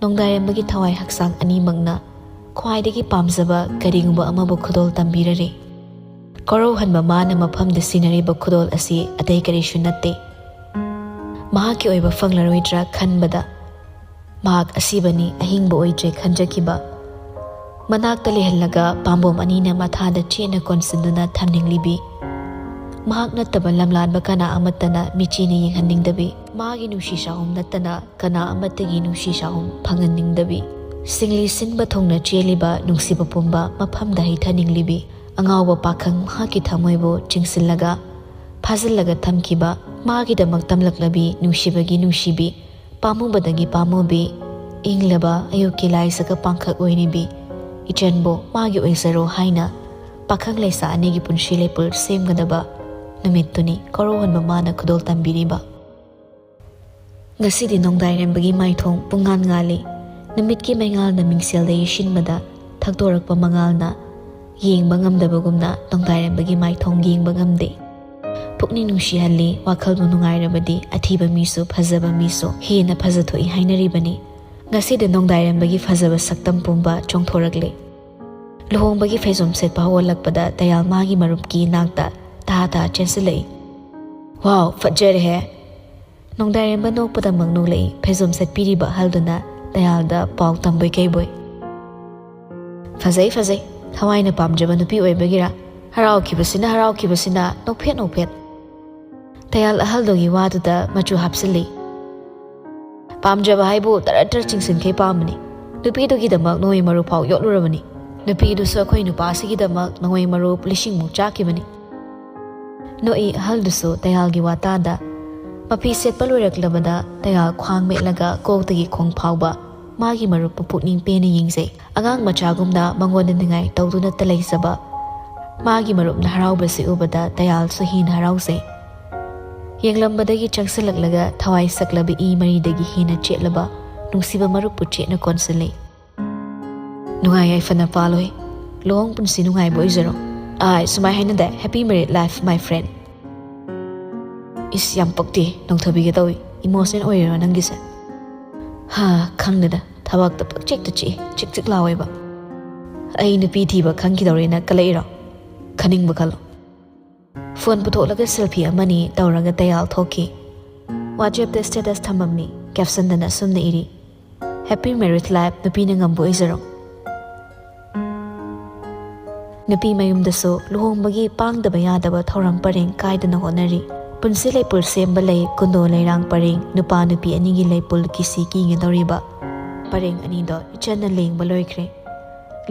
ꯅꯣꯡꯗꯥꯏꯔꯦꯝꯕꯒꯤ ꯊꯋꯥꯏ ꯍꯛꯆꯥꯡ ꯑꯅꯤꯃꯛꯅ ꯈ꯭ꯋꯥꯏꯗꯒꯤ ꯄꯥꯝꯖꯕ ꯀꯔꯤꯒꯨꯝꯕ ꯑꯃꯕꯨ ꯈꯨꯗꯣꯜ ꯇꯝꯕꯤꯔꯔꯦ꯫ ꯀꯣꯔꯧꯍꯟꯕ ꯃꯥꯅ ꯃꯐꯝꯗ ꯁꯤꯟꯅꯔꯤꯕ ꯈꯨꯗꯣꯜ ꯑꯁꯤ ꯑꯇꯩ ꯀꯔꯤꯁꯨ ꯅꯠꯇꯦ꯫ ꯃꯍꯥꯛꯀꯤ ꯑꯣꯏꯕ ꯐꯪꯂꯔꯣꯏꯗ꯭ꯔꯥ ꯈꯟꯕꯗ ꯃꯍꯥꯛ ꯑꯁꯤꯕꯅꯤ, ꯑꯍꯤꯡꯕ ꯑꯣꯏꯗ꯭ꯔꯦ ꯈꯟꯖꯈꯤꯕ꯫ ꯃꯅꯥꯛꯇ ꯂꯩꯍꯜꯂꯒ ꯄꯥꯝꯕꯣꯝ ꯑꯅꯤꯅ ꯃꯊꯥꯗ ꯆꯦꯠꯅ ꯀꯣꯟꯁꯤꯟꯗꯨꯅ ꯊꯝꯅꯤꯡꯂꯤꯕꯤ꯫ ꯃꯍꯥꯛ ꯅꯠꯇꯕ ꯂꯝꯂꯥꯟꯕ ꯀꯅꯥ ꯑꯃꯠꯇꯅ ꯃꯤꯆꯤꯅ ꯌꯦꯡꯍꯟꯅꯤꯡꯗꯕꯤ꯫ ꯃꯥꯒꯤ ꯅꯨꯡꯁꯤ ꯆꯥꯍꯨꯝ ꯅꯠꯇꯅ ꯀꯅꯥ ꯑꯃꯠꯇꯒꯤ ꯅꯨꯡꯁꯤ ꯆꯥꯍꯨꯝ ꯐꯪꯍꯟꯅꯤꯡꯗꯕꯤ꯫ ꯁꯤꯡꯂꯤ ꯁꯤꯟꯕ ꯊꯨꯡꯅ ꯆꯦꯜꯂꯤꯕ ꯅꯨꯡꯁꯤꯕ ꯄꯨꯝꯕ ꯃꯐꯝꯗ ꯍꯩꯊꯅꯤꯡꯂꯤꯕꯤ꯫ ꯑꯉꯥꯎꯕ ꯄꯥꯈꯪ ꯃꯍꯥꯛꯀꯤ ꯊꯃꯣꯏꯕꯨ ꯆꯤꯡꯁꯤꯜꯂꯒ ꯐꯥꯖꯤꯜꯂꯒ ꯊꯝꯈꯤꯕ꯫ ꯃꯥꯒꯤꯗꯃꯛ ꯇꯝꯂꯛꯂꯕꯤ ꯅꯨꯡꯁꯤꯕꯒꯤ ꯅꯨꯡꯁꯤꯕꯤ꯫ ꯄꯥꯝꯃꯨꯕꯗꯒꯤ ꯄꯥꯝꯃꯨꯕꯤ, ꯏꯪꯂꯕ ꯑꯌꯨꯛꯀꯤ ꯂꯥꯏꯖꯒ ꯄꯥꯡꯈꯛ ꯑꯣꯏꯔꯤꯕꯤ ꯏꯆꯟꯕꯨ ꯃꯥꯒꯤ ꯑꯣꯏꯖꯔꯣ ꯍꯥꯏꯅ ꯄꯥꯈꯪ ꯂꯩꯁꯥ ꯑꯅꯤꯒꯤ ꯄꯨꯟꯁꯤ ꯂꯩꯄꯨꯜ ꯁꯦꯝꯒꯗꯕ ꯅꯨꯃꯤꯠꯇꯨꯅꯤ ꯀꯣꯔꯧꯍꯟꯕ ꯃꯥꯅ ꯈꯨꯗꯣꯜ ꯇꯝꯕꯤꯔꯤꯕ꯫ ꯉꯁꯤꯗꯤ ꯅꯣꯡꯗꯥꯏꯔꯦꯝꯕꯒꯤ ꯃꯥꯏꯊꯣꯡ ꯄꯨꯡꯉꯥꯟ ꯉꯥꯜꯂꯤ꯫ ꯅꯨꯃꯤꯠꯀꯤ ꯃꯩꯉꯥꯜꯅ ꯃꯤꯡꯁꯦꯜꯗ ꯌꯩꯁꯤꯟꯕꯗ ꯊꯛꯇꯣꯔꯛꯄ ꯃꯉꯥꯜꯅ ꯌꯦꯡꯕ ꯉꯝꯗꯕꯒꯨꯝꯅ ꯅꯣꯡꯗꯥꯏꯔꯦꯝꯕꯒꯤ ꯃꯥꯏꯊꯣꯡ ꯌꯦꯡꯕ ꯉꯝꯗꯦ꯫ ꯄꯨꯛꯅꯤꯡ ꯅꯨꯡꯁꯤꯍꯜꯂꯤ, ꯋꯥꯈꯜꯕꯨ ꯅꯨꯡꯉꯥꯏꯔꯕꯗꯤ ꯑꯊꯤꯕ ꯃꯤꯁꯨ ꯐꯖꯕ ꯃꯤꯁꯨ ꯍꯦꯟꯅ ꯐꯖꯊꯣꯛꯏ ꯍꯥꯏꯅꯔꯤꯕꯅꯤ꯫ ꯉꯁꯤꯗꯤ ꯅꯣꯡꯗꯥꯏꯔꯦꯝꯕꯒꯤ ꯐꯖꯕ ꯁꯛꯇꯝ ꯄꯨꯝꯕ ꯆꯣꯡꯊꯣꯔꯛꯂꯦ꯫ ꯂꯨꯍꯣꯡꯕꯒꯤ ꯐꯩꯖꯣꯝ ꯁꯦꯠꯄ ꯍꯧꯒꯠꯂꯛꯄꯗ ꯇꯌꯥꯜ ꯃꯥꯒꯤ ꯃꯔꯨꯞꯀꯤ ꯅꯥꯛꯇ ꯇꯍꯥ ꯇꯍꯥ ꯆꯦꯟꯁꯤꯜꯂꯛꯏ꯫ "ꯋꯥꯎ, ꯐꯠꯖꯔꯦꯍꯦ!" ꯅꯣꯡꯗꯥꯏꯔꯦꯝꯕ ꯅꯣꯛꯄꯗꯃꯛ ꯅꯣꯛꯂꯛꯏ꯫ ꯐꯩꯖꯣꯝ ꯁꯦꯠꯄꯤꯔꯤꯕ ꯑꯍꯜꯗꯨꯅ ꯇꯌꯥꯜꯗ ꯄꯥꯎ ꯇꯝꯕꯣꯏ ꯀꯩꯕꯣꯏ꯫ "ꯐꯖꯩ, ꯐꯖꯩ꯫ ꯊꯋꯥꯏꯅ ꯄꯥꯝꯖꯕ ꯅꯨꯄꯤ ꯑꯣꯏꯕꯒꯤꯔ?" ꯍꯔꯥꯎꯈꯤꯕꯁꯤꯅ, ꯍꯔꯥꯎꯈꯤꯕꯁꯤꯅ ꯅꯣꯛꯐꯦꯠ ꯅꯣꯛꯐꯦꯠ꯫ ꯇꯌꯥꯜ ꯑꯍꯜꯗꯨꯒꯤ ꯋꯥꯗꯨꯗ ꯃꯆꯨ ꯍꯥꯞꯆꯤꯜꯂꯤ꯫ "ꯄꯥꯝꯖꯕ ꯍꯥꯏꯕꯨ ꯇꯔꯥ ꯇꯔꯥ ꯆꯤꯡꯁꯤꯟꯈꯩ ꯄꯥꯝꯕꯅꯤ꯫ ꯅꯨꯄꯤꯗꯨꯒꯤꯗꯃꯛ ꯅꯣꯡꯃꯩ ꯃꯔꯨ ꯐꯥꯎ ꯌꯣꯠꯂꯨꯔꯕꯅꯤ꯫ ꯅꯨꯄꯤꯗꯨꯁꯨ ꯑꯩꯈꯣꯏ ꯅꯨꯄꯥꯁꯤꯒꯤꯗꯃꯛ ꯅꯣꯡꯃꯩ ꯃꯔꯨ ꯂꯤꯁꯤꯡꯃꯨꯛ ꯆꯥꯛꯈꯤꯕꯅꯤ"꯫ ꯅꯣꯛꯏ ꯑꯍꯜꯗꯨꯁꯨ ꯇꯌꯥꯜꯒꯤ ꯋꯥꯇꯥꯗ꯫ ꯃꯐꯤ ꯁꯦꯠꯄ ꯂꯣꯏꯔꯛꯂꯕꯗ ꯇꯌꯥꯜ ꯈ꯭ꯋꯥꯡ ꯃꯦꯠꯂꯒ ꯀꯣꯛꯇꯒꯤ ꯈꯣꯡ ꯐꯥꯎꯕ ꯃꯥꯒꯤ ꯃꯔꯨꯞꯄꯨ ꯄꯨꯛꯅꯤꯡ ꯄꯦꯟꯅ ꯌꯦꯡꯖꯩ꯫ ꯑꯉꯥꯡ ꯃꯆꯥꯒꯨꯝꯅ ꯃꯉꯣꯟꯗ ꯅꯤꯡꯉꯥꯏ ꯇꯧꯗꯨꯅꯇ ꯂꯩꯖꯕ ꯃꯥꯒꯤ ꯃꯔꯨꯞꯅ ꯍꯔꯥꯎꯕꯁꯤ ꯎꯕꯗ ꯇꯌꯥꯜꯁꯨ ꯍꯦꯟꯅ ꯍꯔꯥꯎꯖꯩ꯫ ꯌꯦꯡꯂꯝꯕꯗꯒꯤ ꯆꯪꯁꯤꯜꯂꯛꯂꯒ ꯊꯋꯥꯏ ꯁꯛꯂꯕ ꯏ ꯃꯔꯤꯗꯒꯤ ꯍꯦꯟꯅ ꯆꯦꯠꯂꯕ ꯅꯨꯡꯁꯤꯕ ꯃꯔꯨꯞꯄꯨ ꯆꯦꯠꯅ ꯀꯣꯟꯁꯤꯜꯂꯤ꯫ "ꯅꯨꯡꯉꯥꯏ ꯌꯥꯏꯐꯅ ꯄꯥꯜꯂꯣꯏ꯫ ꯂꯨꯍꯣꯡ ꯄꯨꯟꯁꯤ ꯅꯨꯡꯉꯥꯏꯕ ꯑꯣꯏꯖꯔꯣ"꯫ ꯑꯥꯏ, ꯁꯨꯃꯥꯏ ꯍꯥꯏꯅꯗꯥꯏ, "Happy married life, my friend"? ꯏꯁ, ꯌꯥꯝ ꯄꯛꯇꯦ, ꯅꯣꯡꯊꯕꯤꯒꯦ ꯇꯧꯏ꯫ ꯏꯃꯣꯁꯅꯦꯜ ꯑꯣꯏꯔꯤꯔꯣ ꯅꯪꯒꯤꯁꯦ? ꯍꯥ, ꯈꯪꯗꯦꯗ, ꯊꯕꯛꯇ ꯄꯛꯆꯤꯛꯇ ꯆꯤꯛꯏ, ꯆꯤꯛ ꯆꯤꯛ ꯂꯥꯎꯋꯦꯕ꯫ ꯑꯩ ꯅꯨꯄꯤ ꯊꯤꯕ ꯈꯪꯈꯤꯗꯧꯔꯦꯅ ꯀꯜꯂꯛꯏꯔꯣ? ꯈꯟꯅꯤꯡꯕ ꯈꯜꯂꯣ꯫ ꯐꯣꯟ ꯄꯨꯊꯣꯛꯂꯒ ꯁꯦꯜꯐꯤ ꯑꯃꯅꯤ ꯇꯧꯔꯒ ꯇꯌꯥꯜ ꯊꯣꯛꯈꯤ꯫ ꯋꯥꯆꯦꯞꯇ ꯁ꯭ꯇꯦꯇꯁ ꯊꯝꯃꯝꯃꯤ, ꯀꯦꯞꯁꯟꯗꯅ ꯑꯁꯨꯝꯅ ꯏꯔꯤ, "Happy married life, ꯅꯨꯄꯤꯅ ꯉꯝꯕ ꯑꯣꯏꯖꯔꯣ"꯫ ꯅꯨꯄꯤ ꯃꯌꯨꯝꯗꯁꯨ ꯂꯨꯍꯣꯡꯕꯒꯤ ꯄꯥꯡꯗꯕ ꯌꯥꯗꯕ ꯊꯧꯔꯝ ꯄꯔꯦꯡ ꯀꯥꯏꯗꯅ ꯍꯣꯠꯅꯔꯤ꯫ ꯄꯨꯟꯁꯤ ꯂꯩꯄꯨꯜ ꯁꯦꯝꯕ ꯂꯩ, ꯀꯨꯟꯗꯣ ꯂꯩꯔꯥꯡ ꯄꯔꯦꯡ, ꯅꯨꯄꯥ ꯅꯨꯄꯤ ꯑꯅꯤꯒꯤ ꯂꯩꯄꯨꯜ ꯀꯤꯁꯤ ꯀꯤꯒꯗꯧꯔꯤꯕ ꯄꯔꯦꯡ ꯑꯅꯤꯗꯣ ꯏꯆꯟꯅ ꯂꯦꯡꯕ ꯂꯣꯏꯈ꯭ꯔꯦ꯫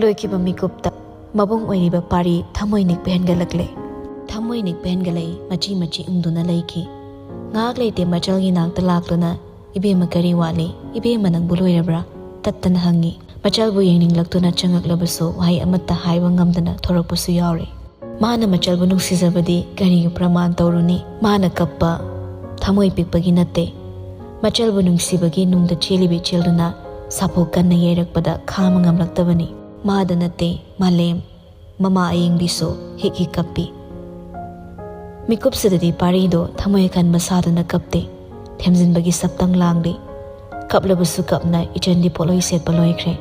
ꯂꯣꯏꯈꯤꯕ ꯃꯤꯀꯨꯞꯇ ꯃꯕꯨꯡ ꯑꯣꯏꯔꯤꯕ ꯄꯥꯔꯤ ꯊꯃꯣꯏ ꯅꯤꯛꯄ ꯍꯦꯟꯒꯠꯂꯛꯂꯦ꯫ ꯊꯃꯣꯏ ꯅꯤꯛꯄ ꯍꯦꯟꯒꯠꯂꯛꯏ, ꯃꯆꯤ ꯃꯆꯤ ꯎꯪꯗꯨꯅ ꯂꯩꯈꯤ꯫ ꯉꯥꯏꯍꯥꯛ ꯂꯩꯇꯦ ꯃꯆꯜꯒꯤ ꯅꯥꯛꯇ ꯂꯥꯛꯇꯨꯅ, "ꯏꯕꯦꯝꯃ, ꯀꯔꯤ ꯋꯥꯠꯂꯤ? ꯏꯕꯦꯝꯃ, ꯅꯪꯕꯨ ꯂꯣꯏꯔꯕ꯭ꯔꯥ?" ꯇꯠꯇꯅ ꯍꯪꯉꯤ꯫ ꯃꯆꯜꯕꯨ ꯌꯦꯡꯅꯤꯡꯂꯛꯇꯨꯅ ꯆꯪꯉꯛꯂꯕꯁꯨ ꯋꯥꯍꯩ ꯑꯃꯠꯇ ꯍꯥꯏꯕ ꯉꯝꯗꯅ ꯊꯣꯔꯛꯄꯁꯨ ꯌꯥꯎꯔꯦ꯫ ꯃꯥꯅ ꯃꯆꯜꯕꯨ ꯅꯨꯡꯁꯤꯖꯕꯗꯤ ꯀꯔꯤꯒꯤ ꯄ꯭ꯔꯃꯥꯟ ꯇꯧꯔꯨꯅꯤ? ꯃꯥꯅ ꯀꯞꯄ ꯊꯃꯣꯏ ꯄꯤꯛꯄꯒꯤ ꯅꯠꯇꯦ꯫ ꯃꯆꯜꯕꯨ ꯅꯨꯡꯁꯤꯕꯒꯤ ꯅꯨꯡꯗ ꯆꯦꯜꯂꯤꯕꯤ ꯏꯆꯦꯜꯗꯨꯅ ꯁꯥꯐꯨ ꯀꯟꯅ ꯌꯩꯔꯛꯄꯗ ꯈꯥꯝꯕ ꯉꯝꯂꯛꯇꯕꯅꯤ꯫ ꯃꯥꯗ ꯅꯠꯇꯦ, ꯃꯥꯂꯦꯝ, ꯃꯃꯥ ꯑꯌꯤꯡꯕꯤꯁꯨ ꯍꯤꯛ ꯍꯤꯛ ꯀꯞꯄꯤ꯫ ꯃꯤꯀꯨꯞꯁꯤꯗꯗꯤ ꯄꯥꯔꯤꯗꯣ ꯊꯃꯣꯏ ꯑꯀꯟꯕ ꯁꯥꯗꯨꯅ ꯀꯞꯇꯦ꯫ ꯊꯦꯝꯖꯤꯟꯕꯒꯤ ꯁꯛꯇꯝ ꯂꯥꯡꯂꯤ꯫ ꯀꯞꯂꯕꯁꯨ ꯀꯞꯅ ꯏꯆꯟꯗꯤ ꯄꯣꯠꯂꯣꯏ ꯁꯦꯠꯄ ꯂꯣꯏꯈ꯭ꯔꯦ꯫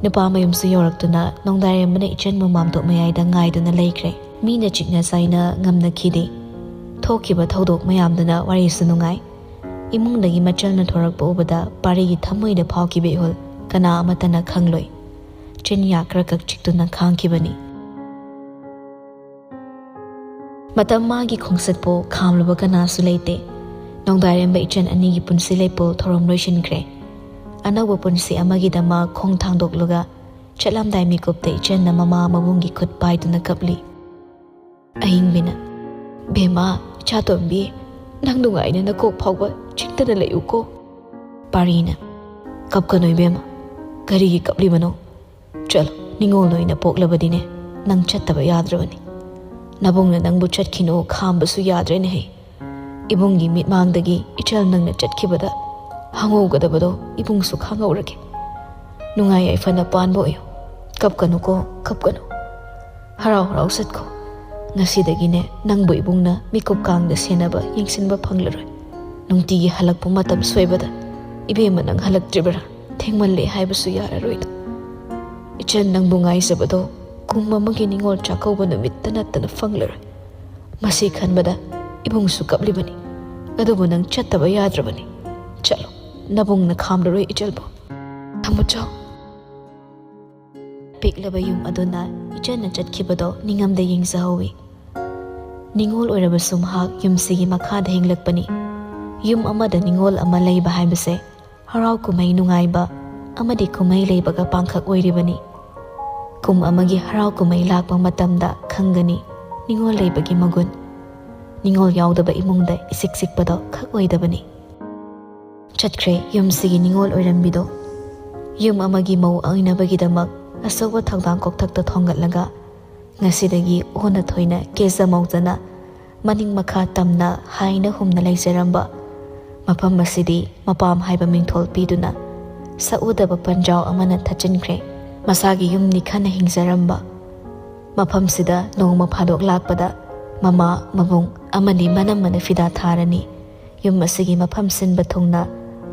ꯅꯨꯄꯥ ꯃꯌꯨꯝꯁꯨ ꯌꯧꯔꯛꯇꯨꯅ ꯅꯣꯡꯗꯥꯏꯔꯦꯝꯕꯅ ꯏꯆꯟꯕꯨ ꯃꯥꯝꯇꯣꯞ ꯃꯌꯥꯏꯗ ꯉꯥꯏꯗꯨꯅ ꯂꯩꯈ꯭ꯔꯦ꯫ ꯃꯤꯅ ꯆꯤꯛꯅ ꯆꯥꯏꯅ ꯉꯝꯅꯈꯤꯗꯦ꯫ ꯊꯣꯛꯈꯤꯕ ꯊꯧꯗꯣꯛ ꯃꯌꯥꯝꯗꯨꯅ ꯋꯥꯔꯤꯁꯨ ꯅꯨꯡꯉꯥꯏ꯫ ꯏꯃꯨꯡꯗꯒꯤ ꯃꯆꯜꯅ ꯊꯣꯔꯛꯄ ꯎꯕꯗ ꯄꯥꯔꯤꯒꯤ ꯊꯃꯣꯏꯗ ꯐꯥꯎꯈꯤꯕ ꯏꯍꯨꯜ ꯀꯅꯥ ꯑꯃꯠꯇꯅ ꯈꯪꯂꯣꯏ꯫ ꯆꯤꯟꯌꯥ ꯈꯔ ꯈꯛ ꯆꯤꯛꯇꯨꯅ ꯈꯥꯡꯈꯤꯕꯅꯤ꯫ ꯃꯇꯝ ꯃꯥꯒꯤ ꯈꯣꯡꯆꯠꯄꯨ ꯈꯥꯝꯂꯨꯕ ꯀꯅꯥꯁꯨ ꯂꯩꯇꯦ꯫ ꯅꯣꯡꯗꯥꯏꯔꯦꯝꯕ ꯏꯆꯟ ꯑꯅꯤꯒꯤ ꯄꯨꯟꯁꯤ ꯂꯩꯄꯨꯜ ꯊꯧꯔꯝ ꯂꯣꯏꯁꯤꯟꯈ꯭ꯔꯦ꯫ ꯑꯅꯧꯕ ꯄꯨꯟꯁꯤ ꯑꯃꯒꯤꯗꯃꯛ ꯈꯣꯡ ꯊꯥꯡꯗꯣꯛꯂꯒ ꯆꯠꯂꯝꯗꯥꯏ ꯃꯤꯀꯨꯞꯇ ꯏꯆꯟꯅ ꯃꯃꯥ ꯃꯕꯨꯡꯒꯤ ꯈꯨꯠ ꯄꯥꯏꯗꯨꯅ ꯀꯞꯂꯤ꯫ ꯑꯍꯤꯡꯕꯤꯅ, "ꯕꯦꯝꯃ, ꯏꯆꯥꯇꯣꯝꯕꯤ, ꯅꯪ ꯅꯨꯡꯉꯥꯏꯅ ꯅꯀꯣꯛ ꯐꯥꯎꯕ ꯆꯤꯛꯇꯅ ꯂꯩꯌꯨꯀꯣ꯫" ꯄꯥꯔꯤꯅ, "ꯀꯞꯀꯅꯨ ꯏꯕꯦꯝꯃ, ꯀꯔꯤꯒꯤ ꯀꯞꯂꯤꯕꯅꯣ? ꯆꯠꯂꯣ, ꯅꯤꯉꯣꯜ ꯑꯣꯏꯅ ꯄꯣꯛꯂꯕꯗꯤꯅꯦ, ꯅꯪ ꯆꯠꯇꯕ ꯌꯥꯗ꯭ꯔꯕꯅꯤ꯫ ꯅꯕꯨꯡꯅ ꯅꯪꯕꯨ ꯆꯠꯈꯤꯅꯨ ꯈꯥꯝꯕꯁꯨ ꯌꯥꯗ꯭ꯔꯦꯅꯦꯍꯦ꯫ ꯏꯕꯨꯡꯒꯤ ꯃꯤꯠꯃꯥꯡꯗꯒꯤ ꯏꯆꯜ ꯅꯪꯅ ꯆꯠꯈꯤꯕꯗ ꯍꯪꯍꯧꯒꯗꯕꯗꯣ ꯏꯕꯨꯡꯁꯨ ꯈꯪꯍꯧꯔꯒꯦ꯫ ꯅꯨꯡꯉꯥꯏ ꯌꯥꯏꯐꯅ ꯄꯥꯟꯕ ꯑꯣꯏꯌꯨ꯫ ꯀꯞꯀꯅꯨꯀꯣ, ꯀꯞꯀꯅꯨ꯫ ꯍꯔꯥꯎ ꯍꯔꯥꯎ ꯆꯠꯈꯣ꯫ ꯉꯁꯤꯗꯒꯤꯅꯦ, ꯅꯪꯕꯨ ꯏꯕꯨꯡꯅ ꯃꯤꯀꯨꯞ ꯀꯥꯡꯗ ꯁꯦꯟꯅꯕ, ꯌꯦꯡꯁꯤꯟꯕ ꯐꯪꯂꯔꯣꯏ꯫ ꯅꯨꯡꯇꯤꯒꯤ ꯍꯜꯂꯛꯄ ꯃꯇꯝ ꯁꯣꯏꯕꯗ, 'ꯏꯕꯦꯝꯃ, ꯅꯪ ꯍꯜꯂꯛꯇ꯭ꯔꯤꯕꯔꯥ? ꯊꯦꯡꯃꯜꯂꯦ' ꯍꯥꯏꯕꯁꯨ ꯌꯥꯔꯔꯣꯏꯗꯣ꯫ ꯏꯆꯟ ꯅꯪꯕꯨ ꯉꯥꯏꯖꯕꯗꯣ ꯀꯨꯝ ꯑꯃꯒꯤ ꯅꯤꯉꯣꯜ ꯆꯥꯛꯀꯧꯕ ꯅꯨꯃꯤꯠꯇ ꯅꯠꯇꯅ ꯐꯪꯂꯔꯣꯏ꯫ ꯃꯁꯤ ꯈꯟꯕꯗ ꯏꯕꯨꯡꯁꯨ ꯀꯞꯂꯤꯕꯅꯤ꯫ ꯑꯗꯨꯕꯨ ꯅꯪ ꯆꯠꯇꯕ ꯌꯥꯗ꯭ꯔꯕꯅꯤ꯫ ꯆꯠꯂꯣ, ꯅꯕꯨꯡꯅ ꯈꯥꯝꯂꯔꯣꯏ ꯏꯆꯜꯕꯨ꯫ ꯊꯝꯃꯨꯆꯣ꯫" ꯄꯤꯛꯂꯕ ꯌꯨꯝ ꯑꯗꯨꯅ ꯏꯆꯟꯅ ꯆꯠꯈꯤꯕꯗꯣ ꯅꯤꯡꯉꯝꯗ ꯌꯦꯡꯖꯍꯧꯋꯤ꯫ ꯅꯤꯉꯣꯜ ꯑꯣꯏꯔꯕꯁꯨ ꯃꯍꯥꯛ ꯌꯨꯝꯁꯤꯒꯤ ꯃꯈꯥꯗ ꯍꯤꯡꯂꯛꯄꯅꯤ꯫ ꯌꯨꯝ ꯑꯃꯗ ꯅꯤꯉꯣꯜ ꯑꯃ ꯂꯩꯕ ꯍꯥꯏꯕꯁꯦ ꯍꯔꯥꯎ ꯀꯨꯝꯍꯩ ꯅꯨꯡꯉꯥꯏꯕ ꯑꯃꯗꯤ ꯀꯨꯝꯍꯩ ꯂꯩꯕꯒ ꯄꯥꯡꯈꯛ ꯑꯣꯏꯔꯤꯕꯅꯤ꯫ ꯀꯨꯝ ꯑꯃꯒꯤ ꯍꯔꯥꯎ ꯀꯨꯝꯍꯩ ꯂꯥꯛꯄ ꯃꯇꯝꯗ ꯈꯪꯒꯅꯤ ꯅꯤꯉꯣꯜ ꯂꯩꯕꯒꯤ ꯃꯒꯨꯟ꯫ ꯅꯤꯉꯣꯜ ꯌꯥꯎꯗꯕ ꯏꯃꯨꯡꯗ ꯏꯆꯤꯛ ꯆꯤꯛꯄꯗꯣ ꯈꯛ ꯑꯣꯏꯗꯕꯅꯤ꯫ ꯆꯠꯈ꯭ꯔꯦ ꯌꯨꯝꯁꯤꯒꯤ ꯅꯤꯉꯣꯜ ꯑꯣꯏꯔꯝꯕꯤꯗꯣ꯫ ꯌꯨꯝ ꯑꯃꯒꯤ ꯃꯧ ꯑꯣꯏꯅꯕꯒꯤꯗꯃꯛ ꯑꯆꯧꯕ ꯊꯧꯗꯥꯡ ꯀꯣꯛꯊꯛꯇ ꯊꯣꯡꯒꯠꯂꯒ ꯉꯁꯤꯗꯒꯤ ꯑꯣꯟꯅ ꯊꯣꯏꯅ ꯀꯦꯖ ꯃꯧꯖꯅ ꯃꯅꯤꯡ ꯃꯈꯥ ꯇꯝꯅ ꯍꯥꯏꯅ ꯍꯨꯝꯅ ꯂꯩꯖꯔꯝꯕ ꯃꯐꯝ ꯑꯁꯤꯗꯤ ꯃꯄꯥꯝ ꯍꯥꯏꯕ ꯃꯤꯡꯊꯣꯜ ꯄꯤꯗꯨꯅ ꯁꯛꯎꯗꯕ ꯄꯟꯖꯥꯎ ꯑꯃꯅ ꯊꯠꯆꯤꯟꯈ꯭ꯔꯦ꯫ ꯃꯁꯥꯒꯤ ꯌꯨꯝꯅꯤ ꯈꯟꯅ ꯍꯤꯡꯖꯔꯝꯕ ꯃꯐꯝꯁꯤꯗ ꯅꯣꯡꯃ ꯐꯥꯗꯣꯛ ꯂꯥꯛꯄꯗ ꯃꯃꯥ, ꯃꯕꯨꯡ ꯑꯃꯗꯤ ꯃꯅꯝꯃꯅ ꯐꯤꯗꯥ ꯊꯥꯔꯅꯤ꯫ ꯌꯨꯝ ꯑꯁꯤꯒꯤ ꯃꯐꯝ ꯁꯤꯟꯕ ꯊꯨꯡꯅ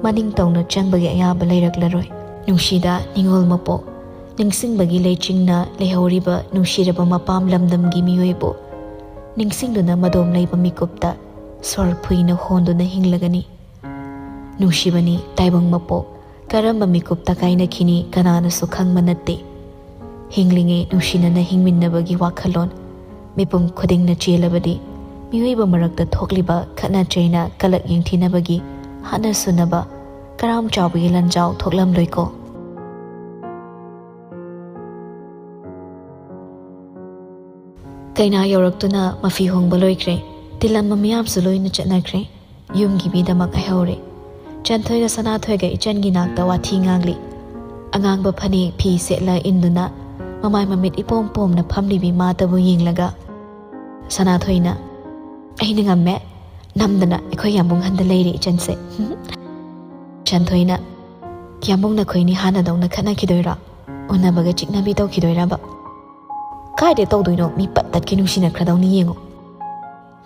ꯃꯅꯤꯡ ꯇꯧꯅ ꯆꯪꯕꯒꯤ ꯑꯌꯥꯕ ꯂꯩꯔꯛꯂꯔꯣꯏ꯫ ꯅꯨꯡꯁꯤꯗ ꯅꯤꯡꯉꯣꯜ ꯃꯄꯣꯛ, ꯅꯤꯡꯁꯤꯡꯕꯒꯤ ꯂꯩꯆꯤꯡꯅ ꯂꯩꯍꯧꯔꯤꯕ ꯅꯨꯡꯁꯤꯔꯕ ꯃꯄꯥꯝ ꯂꯝꯗꯝꯒꯤ ꯃꯤꯑꯣꯏꯕꯨ ꯅꯤꯡꯁꯤꯡꯗꯨꯅ ꯃꯗꯣꯝ ꯂꯩꯕ ꯃꯤꯀꯨꯞꯇ ꯁꯣꯔ ꯐꯨꯏꯅ ꯍꯣꯟꯗꯨꯅ ꯍꯤꯡꯂꯒꯅꯤ꯫ ꯅꯨꯡꯁꯤꯕꯅꯤ ꯇꯥꯏꯕꯪ ꯃꯄꯣꯛ, ꯀꯔꯝꯕ ꯃꯤꯀꯨꯞꯇ ꯀꯥꯏꯅꯈꯤꯅꯤ ꯀꯅꯥꯅꯁꯨ ꯈꯪꯕ ꯅꯠꯇꯦ꯫ ꯍꯤꯡꯂꯤꯉꯩ ꯅꯨꯡꯁꯤꯅꯅ ꯍꯤꯡꯃꯤꯟꯅꯕꯒꯤ ꯋꯥꯈꯜꯂꯣꯟ ꯃꯤꯄꯨꯝ ꯈꯨꯗꯤꯡꯅ ꯆꯦꯜꯂꯕꯗꯤ ꯃꯤꯑꯣꯏꯕ ꯃꯔꯛꯇ ꯊꯣꯛꯂꯤꯕ ꯈꯠꯅ ꯆꯩꯅ ꯀꯂꯛ ꯌꯦꯡꯊꯤꯅꯕꯒꯤ ꯍꯥꯠꯅ ꯁꯨꯅꯕ ꯀꯔꯥꯝ ꯆꯥꯎꯕꯒꯤ ꯂꯟꯖꯥꯎ ꯊꯣꯛꯂꯝꯂꯣꯏꯀꯣ꯫ ꯀꯩꯅꯥ ꯌꯧꯔꯛꯇꯨꯅ ꯃꯐꯤ ꯍꯣꯡꯕ ꯂꯣꯏꯈ꯭ꯔꯦ꯫ ꯇꯤꯜꯂꯝꯕ ꯃꯤꯌꯥꯝꯁꯨ ꯂꯣꯏꯅ ꯆꯠꯅꯈ꯭ꯔꯦ꯫ ꯌꯨꯝꯒꯤ ꯃꯤꯗꯃꯛ ꯍꯥꯏꯍꯧꯔꯦ꯫ ꯆꯟꯊꯣꯏꯒ ꯁꯅꯥꯊꯣꯏꯒ ꯏꯆꯟꯒꯤ ꯅꯥꯛꯇ ꯋꯥꯊꯤ ꯉꯥꯡꯂꯤ꯫ ꯑꯉꯥꯡꯕ ꯐꯅꯦꯛ ꯐꯤ ꯁꯦꯠꯂ ꯏꯟꯗꯨꯅ ꯃꯃꯥꯏ ꯃꯃꯤꯠ ꯏꯄꯣꯝ ꯄꯣꯝꯅ ꯐꯝꯂꯤꯕꯤ ꯃꯥꯇꯕꯨ ꯌꯦꯡꯂꯒ ꯁꯅꯥꯊꯣꯏꯅ, "ꯑꯩꯅ ꯉꯝꯃꯦ, ꯅꯝꯗꯅ ꯑꯩꯈꯣꯏ ꯌꯥꯝꯕꯨꯡ ꯍꯟꯗ ꯂꯩꯔꯦ ꯏꯆꯟꯁꯦ꯫" ꯆꯟꯊꯣꯏꯅ, "ꯌꯥꯝꯕꯨꯡ ꯅꯈꯣꯏꯅꯤ ꯍꯥꯟꯅꯗꯧꯅ ꯈꯠꯅꯈꯤꯗꯣꯏꯔꯣ? ꯎꯅꯕꯒ ꯆꯤꯛꯅꯕꯤ ꯇꯧꯈꯤꯗꯣꯏꯔꯕ?" "ꯀꯥꯏꯗ ꯇꯧꯗꯣꯏꯅꯣ? ꯃꯤ ꯄꯠ ꯇꯠꯀꯩ ꯅꯨꯡꯁꯤꯅꯈ꯭ꯔꯗꯧꯅꯤ ꯌꯦꯡꯉꯣ꯫"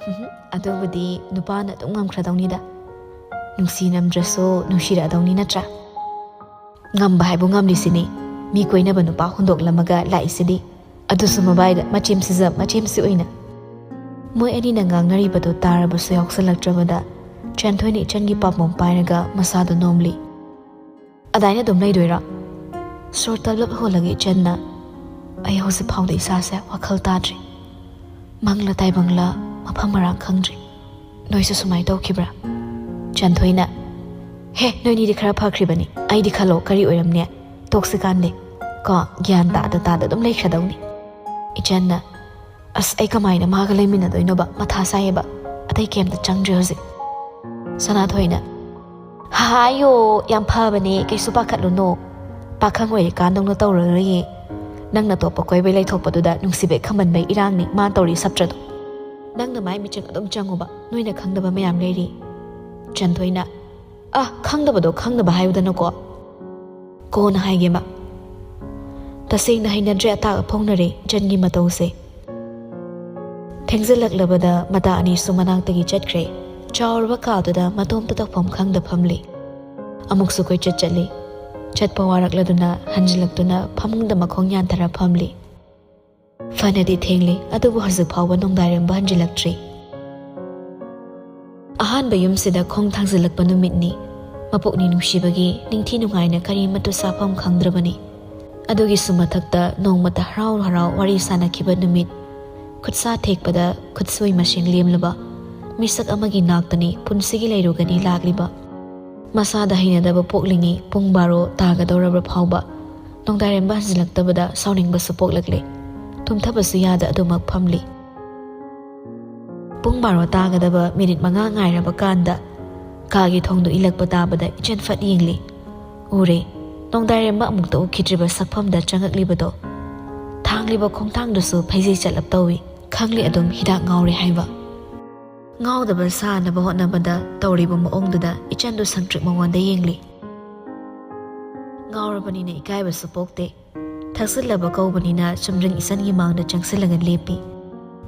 "ꯎꯝꯍꯨꯝ, ꯑꯗꯨꯕꯨꯗꯤ ꯅꯨꯄꯥꯅ ꯑꯗꯨꯝ ꯉꯝꯈ꯭ꯔꯗꯧꯅꯤꯗ꯫ ꯅꯨꯡꯁꯤꯅꯝꯗ꯭ꯔꯁꯨ ꯅꯨꯡꯁꯤꯔꯛꯑꯗꯧꯅꯤ ꯅꯠꯇ꯭ꯔꯥ?" "ꯉꯝꯕ ꯍꯥꯏꯕꯨ ꯉꯝꯂꯤꯁꯤꯅꯤ꯫ ꯃꯤ ꯀꯣꯏꯅꯕ ꯅꯨꯄꯥ ꯍꯨꯟꯗꯣꯛꯂꯝꯃꯒ ꯂꯥꯛꯏꯁꯤꯗꯤ꯫ ꯑꯗꯨꯁꯨ ꯃꯕꯥꯏꯗ ꯃꯆꯦꯝꯁꯤꯖ ꯃꯆꯦꯝꯁꯤ ꯑꯣꯏꯅ꯫" ꯃꯣꯏ ꯑꯅꯤꯅ ꯉꯥꯡꯅꯔꯤꯕꯗꯨ ꯇꯥꯔꯕꯁꯨ ꯌꯥꯎꯁꯜꯂꯛꯇ꯭ꯔꯕꯗ ꯆꯟꯊꯣꯏꯅ ꯏꯆꯟꯒꯤ ꯄꯥꯝꯕꯣꯝ ꯄꯥꯏꯔꯒ ꯃꯁꯥꯗꯨ ꯅꯣꯝꯂꯤ꯫ "ꯑꯗꯥꯏꯅ ꯑꯗꯨꯝ ꯂꯩꯗꯣꯏꯔꯣ?" ꯁꯣꯔ ꯇꯞꯂꯞ ꯍꯣꯜꯂꯒ ꯏꯆꯟꯅ, "ꯑꯩ ꯍꯧꯖꯤꯛ ꯐꯥꯎꯗ ꯏꯁꯥꯁꯦ ꯋꯥꯈꯜ ꯇꯥꯗ꯭ꯔꯤ꯫ ꯃꯪꯂ ꯇꯥꯏꯕꯪꯂ ꯃꯐꯝ ꯃꯔꯥꯡ ꯈꯪꯗ꯭ꯔꯤ꯫ ꯅꯣꯏꯁꯨ ꯁꯨꯃꯥꯏꯅ ꯇꯧꯈꯤꯕ꯭ꯔꯥ?" ꯆꯟꯊꯣꯏꯅ, "ꯍꯦ, ꯅꯣꯏꯅꯤꯗꯤ ꯈꯔ ꯐꯈ꯭ꯔꯤꯕꯅꯤ꯫ ꯑꯩꯗꯤ ꯈꯜꯂꯣ ꯀꯔꯤ ꯑꯣꯏꯔꯝꯅꯤ? ꯇꯣꯛꯁꯤꯀꯥꯟꯗꯦ꯫ ꯀꯣ, ꯒ꯭ꯌꯥꯟ ꯇꯥꯗ ꯇꯥꯗ ꯑꯗꯨꯝ ꯂꯩꯈ꯭ꯔꯗꯧꯅꯤ꯫" ꯏꯆꯟꯅ, "ꯑꯁ, ꯑꯩ ꯀꯃꯥꯏꯅ ꯃꯥꯒ ꯂꯩꯃꯤꯟꯅꯗꯣꯏꯅꯣꯕ? ꯃꯊꯥ ꯁꯥꯏꯌꯦꯕ꯫ ꯑꯇꯩ ꯀꯩꯝꯇ ꯆꯪꯗ꯭ꯔꯦ ꯍꯧꯖꯤꯛ꯫" ꯁꯅꯥꯊꯣꯏꯅ, "ꯍꯥꯏꯌꯣ, ꯌꯥꯝ ꯐꯕꯅꯦ, ꯀꯩꯁꯨ ꯄꯥꯈꯠꯂꯨꯅꯣ꯫ ꯄꯥꯈꯪ ꯑꯣꯏꯔꯤꯀꯥꯟꯗꯧꯅ ꯇꯧꯔꯔꯣꯏꯌꯦ꯫ ꯅꯪꯅ ꯑꯇꯣꯞꯄ ꯀꯣꯏꯕꯩ ꯂꯩꯊꯣꯛꯄꯗꯨꯗ ꯅꯨꯡꯁꯤꯕꯩ ꯈꯝꯕꯟꯕꯩ ꯏꯔꯥꯡꯅꯤ ꯃꯥ ꯇꯧꯔꯤ ꯁꯞꯇ꯭ꯔꯗꯣ꯫ ꯅꯪꯅ ꯃꯥꯏ ꯃꯤꯆꯪ ꯑꯗꯨꯝ ꯆꯪꯉꯨꯕ, ꯅꯣꯏꯅ ꯈꯪꯗꯕ ꯃꯌꯥꯝ ꯂꯩꯔꯤ꯫ ꯆꯟꯊꯣꯏꯅ, ꯑ, ꯈꯪꯗꯕꯗꯣ ꯈꯪꯗꯕ ꯍꯥꯏꯌꯨꯗꯅꯀꯣ꯫ ꯀꯣꯟꯅ ꯍꯥꯏꯒꯦꯕ꯫ ꯇꯁꯦꯡꯅ ꯍꯩꯅꯗ꯭ꯔꯦ ꯑꯇꯥꯛ ꯑꯐꯣꯡꯅꯔꯦ ꯏꯆꯟꯒꯤ ꯃꯇꯧꯁꯦ꯫ ꯊꯦꯡꯖꯤꯜꯂꯛꯂꯕꯗ ꯃꯇꯥ ꯑꯅꯤꯁꯨ ꯃꯅꯥꯛꯇꯒꯤ ꯆꯠꯈ꯭ꯔꯦ꯫ ꯆꯥꯎꯔꯕ ꯀꯥꯗꯨꯗ ꯃꯇꯣꯝꯇ ꯇꯧꯐꯝ ꯈꯪꯗ ꯐꯝꯂꯤ꯫ ꯑꯃꯨꯛꯁꯨ ꯀꯣꯏꯆꯠ ꯆꯠꯂꯤ꯫ ꯆꯠꯄ ꯋꯥꯔꯛꯂꯗꯨꯅ ꯍꯟꯖꯤꯜꯂꯛꯇꯨꯅ ꯐꯃꯨꯡꯗ ꯃꯈꯣꯡ ꯌꯥꯟꯊꯔ ꯐꯝꯂꯤ꯫ ꯐꯅꯗꯤ ꯊꯦꯡꯂꯤ, ꯑꯗꯨꯕꯨ ꯍꯧꯖꯤꯛ ꯐꯥꯎꯕ ꯅꯣꯡꯗꯥꯏꯔꯦꯝꯕ ꯍꯟꯖꯤꯜꯂꯛꯇ꯭ꯔꯤ꯫ ꯑꯍꯥꯟꯕ ꯌꯨꯝꯁꯤꯗ ꯈꯣꯡ ꯊꯥꯡꯖꯤꯜꯂꯛꯄ ꯅꯨꯃꯤꯠꯅꯤ꯫ ꯃꯄꯣꯛꯅꯤ ꯅꯨꯡꯁꯤꯕꯒꯤ ꯅꯤꯡꯊꯤ ꯅꯨꯡꯉꯥꯏꯅ ꯀꯔꯤꯃꯠꯇ ꯆꯥꯐꯝ ꯈꯪꯗ꯭ꯔꯕꯅꯤ꯫ ꯑꯗꯨꯒꯤꯁꯨ ꯃꯊꯛꯇ ꯅꯣꯡꯃꯇ ꯍꯔꯥꯎ ꯍꯔꯥꯎ ꯋꯥꯔꯤ ꯁꯥꯅꯈꯤꯕ ꯅꯨꯃꯤꯠ, ꯈꯨꯠꯁꯥ ꯊꯦꯛꯄꯗ ꯈꯨꯠꯁꯣꯏ ꯃꯁꯤꯡ ꯂꯦꯝꯂꯕ ꯃꯤꯁꯛ ꯑꯃꯒꯤ ꯅꯥꯛꯇꯅꯤ ꯄꯨꯟꯁꯤꯒꯤ ꯂꯩꯔꯨꯒꯅꯤ ꯂꯥꯛꯂꯤꯕ꯫ ꯃꯁꯥꯗ ꯍꯩꯅꯗꯕ ꯄꯣꯛꯂꯤꯉꯩ ꯄꯨꯡ ꯕꯥꯔꯣ ꯇꯥꯒꯗꯧꯔꯕ ꯐꯥꯎꯕ ꯅꯣꯡꯗꯥꯏꯔꯦꯝꯕ ꯍꯟꯖꯤꯜꯂꯛꯇꯕꯗ ꯁꯥꯎꯅꯤꯡꯕꯁꯨ ꯄꯣꯛꯂꯛꯂꯦ꯫ ꯇꯨꯝꯊꯕꯁꯨ ꯌꯥꯗ ꯑꯗꯨꯃꯛ ꯐꯝꯂꯤ꯫ ꯄꯨꯡ ꯕꯥꯔꯣ ꯇꯥꯒꯗꯕ ꯃꯤꯅꯤꯠ ꯃꯉꯥ ꯉꯥꯏꯔꯕ ꯀꯥꯟꯗ ꯀꯥꯒꯤ ꯊꯣꯡꯗꯨ ꯏꯜꯂꯛꯄ ꯇꯥꯕꯗ ꯏꯆꯟ ꯐꯠ ꯌꯦꯡꯂꯤ꯫ ꯎꯔꯦ, ꯅꯣꯡꯗꯥꯏꯔꯦꯝꯕ ꯑꯃꯨꯛꯇ ꯎꯈꯤꯗ꯭ꯔꯤꯕ ꯁꯛꯐꯝꯗ ꯆꯪꯉꯛꯂꯤꯕꯗꯣ꯫ ꯊꯥꯡꯂꯤꯕ ꯈꯣꯡꯊꯥꯡꯗꯨꯁꯨ ꯐꯩꯖꯩ ꯆꯠꯂꯞ ꯇꯧꯏ꯫ ꯈꯪꯂꯤ ꯑꯗꯨꯝ ꯍꯤꯗꯥꯛ ꯉꯥꯎꯔꯦ ꯍꯥꯏꯕ꯫ ꯉꯥꯎꯗꯕ ꯁꯥꯅꯕ ꯍꯣꯠꯅꯕꯗ ꯇꯧꯔꯤꯕ ꯃꯑꯣꯡꯗꯨꯗ ꯏꯆꯟꯗꯨ ꯁꯪꯇ꯭ꯔꯤꯛ ꯃꯉꯣꯟꯗ ꯌꯦꯡꯂꯤ꯫ ꯉꯥꯎꯔꯕꯅꯤꯅ ꯏꯀꯥꯏꯕꯁꯨ ꯄꯣꯛꯇꯦ꯫ ꯊꯛꯆꯤꯜꯂꯕ ꯀꯧꯕꯅꯤꯅ ꯆꯨꯝꯗ꯭ꯔꯤꯡ ꯏꯆꯟꯒꯤ ꯃꯥꯡꯗ ꯆꯪꯁꯤꯜꯂꯒ ꯂꯦꯞꯄꯤ꯫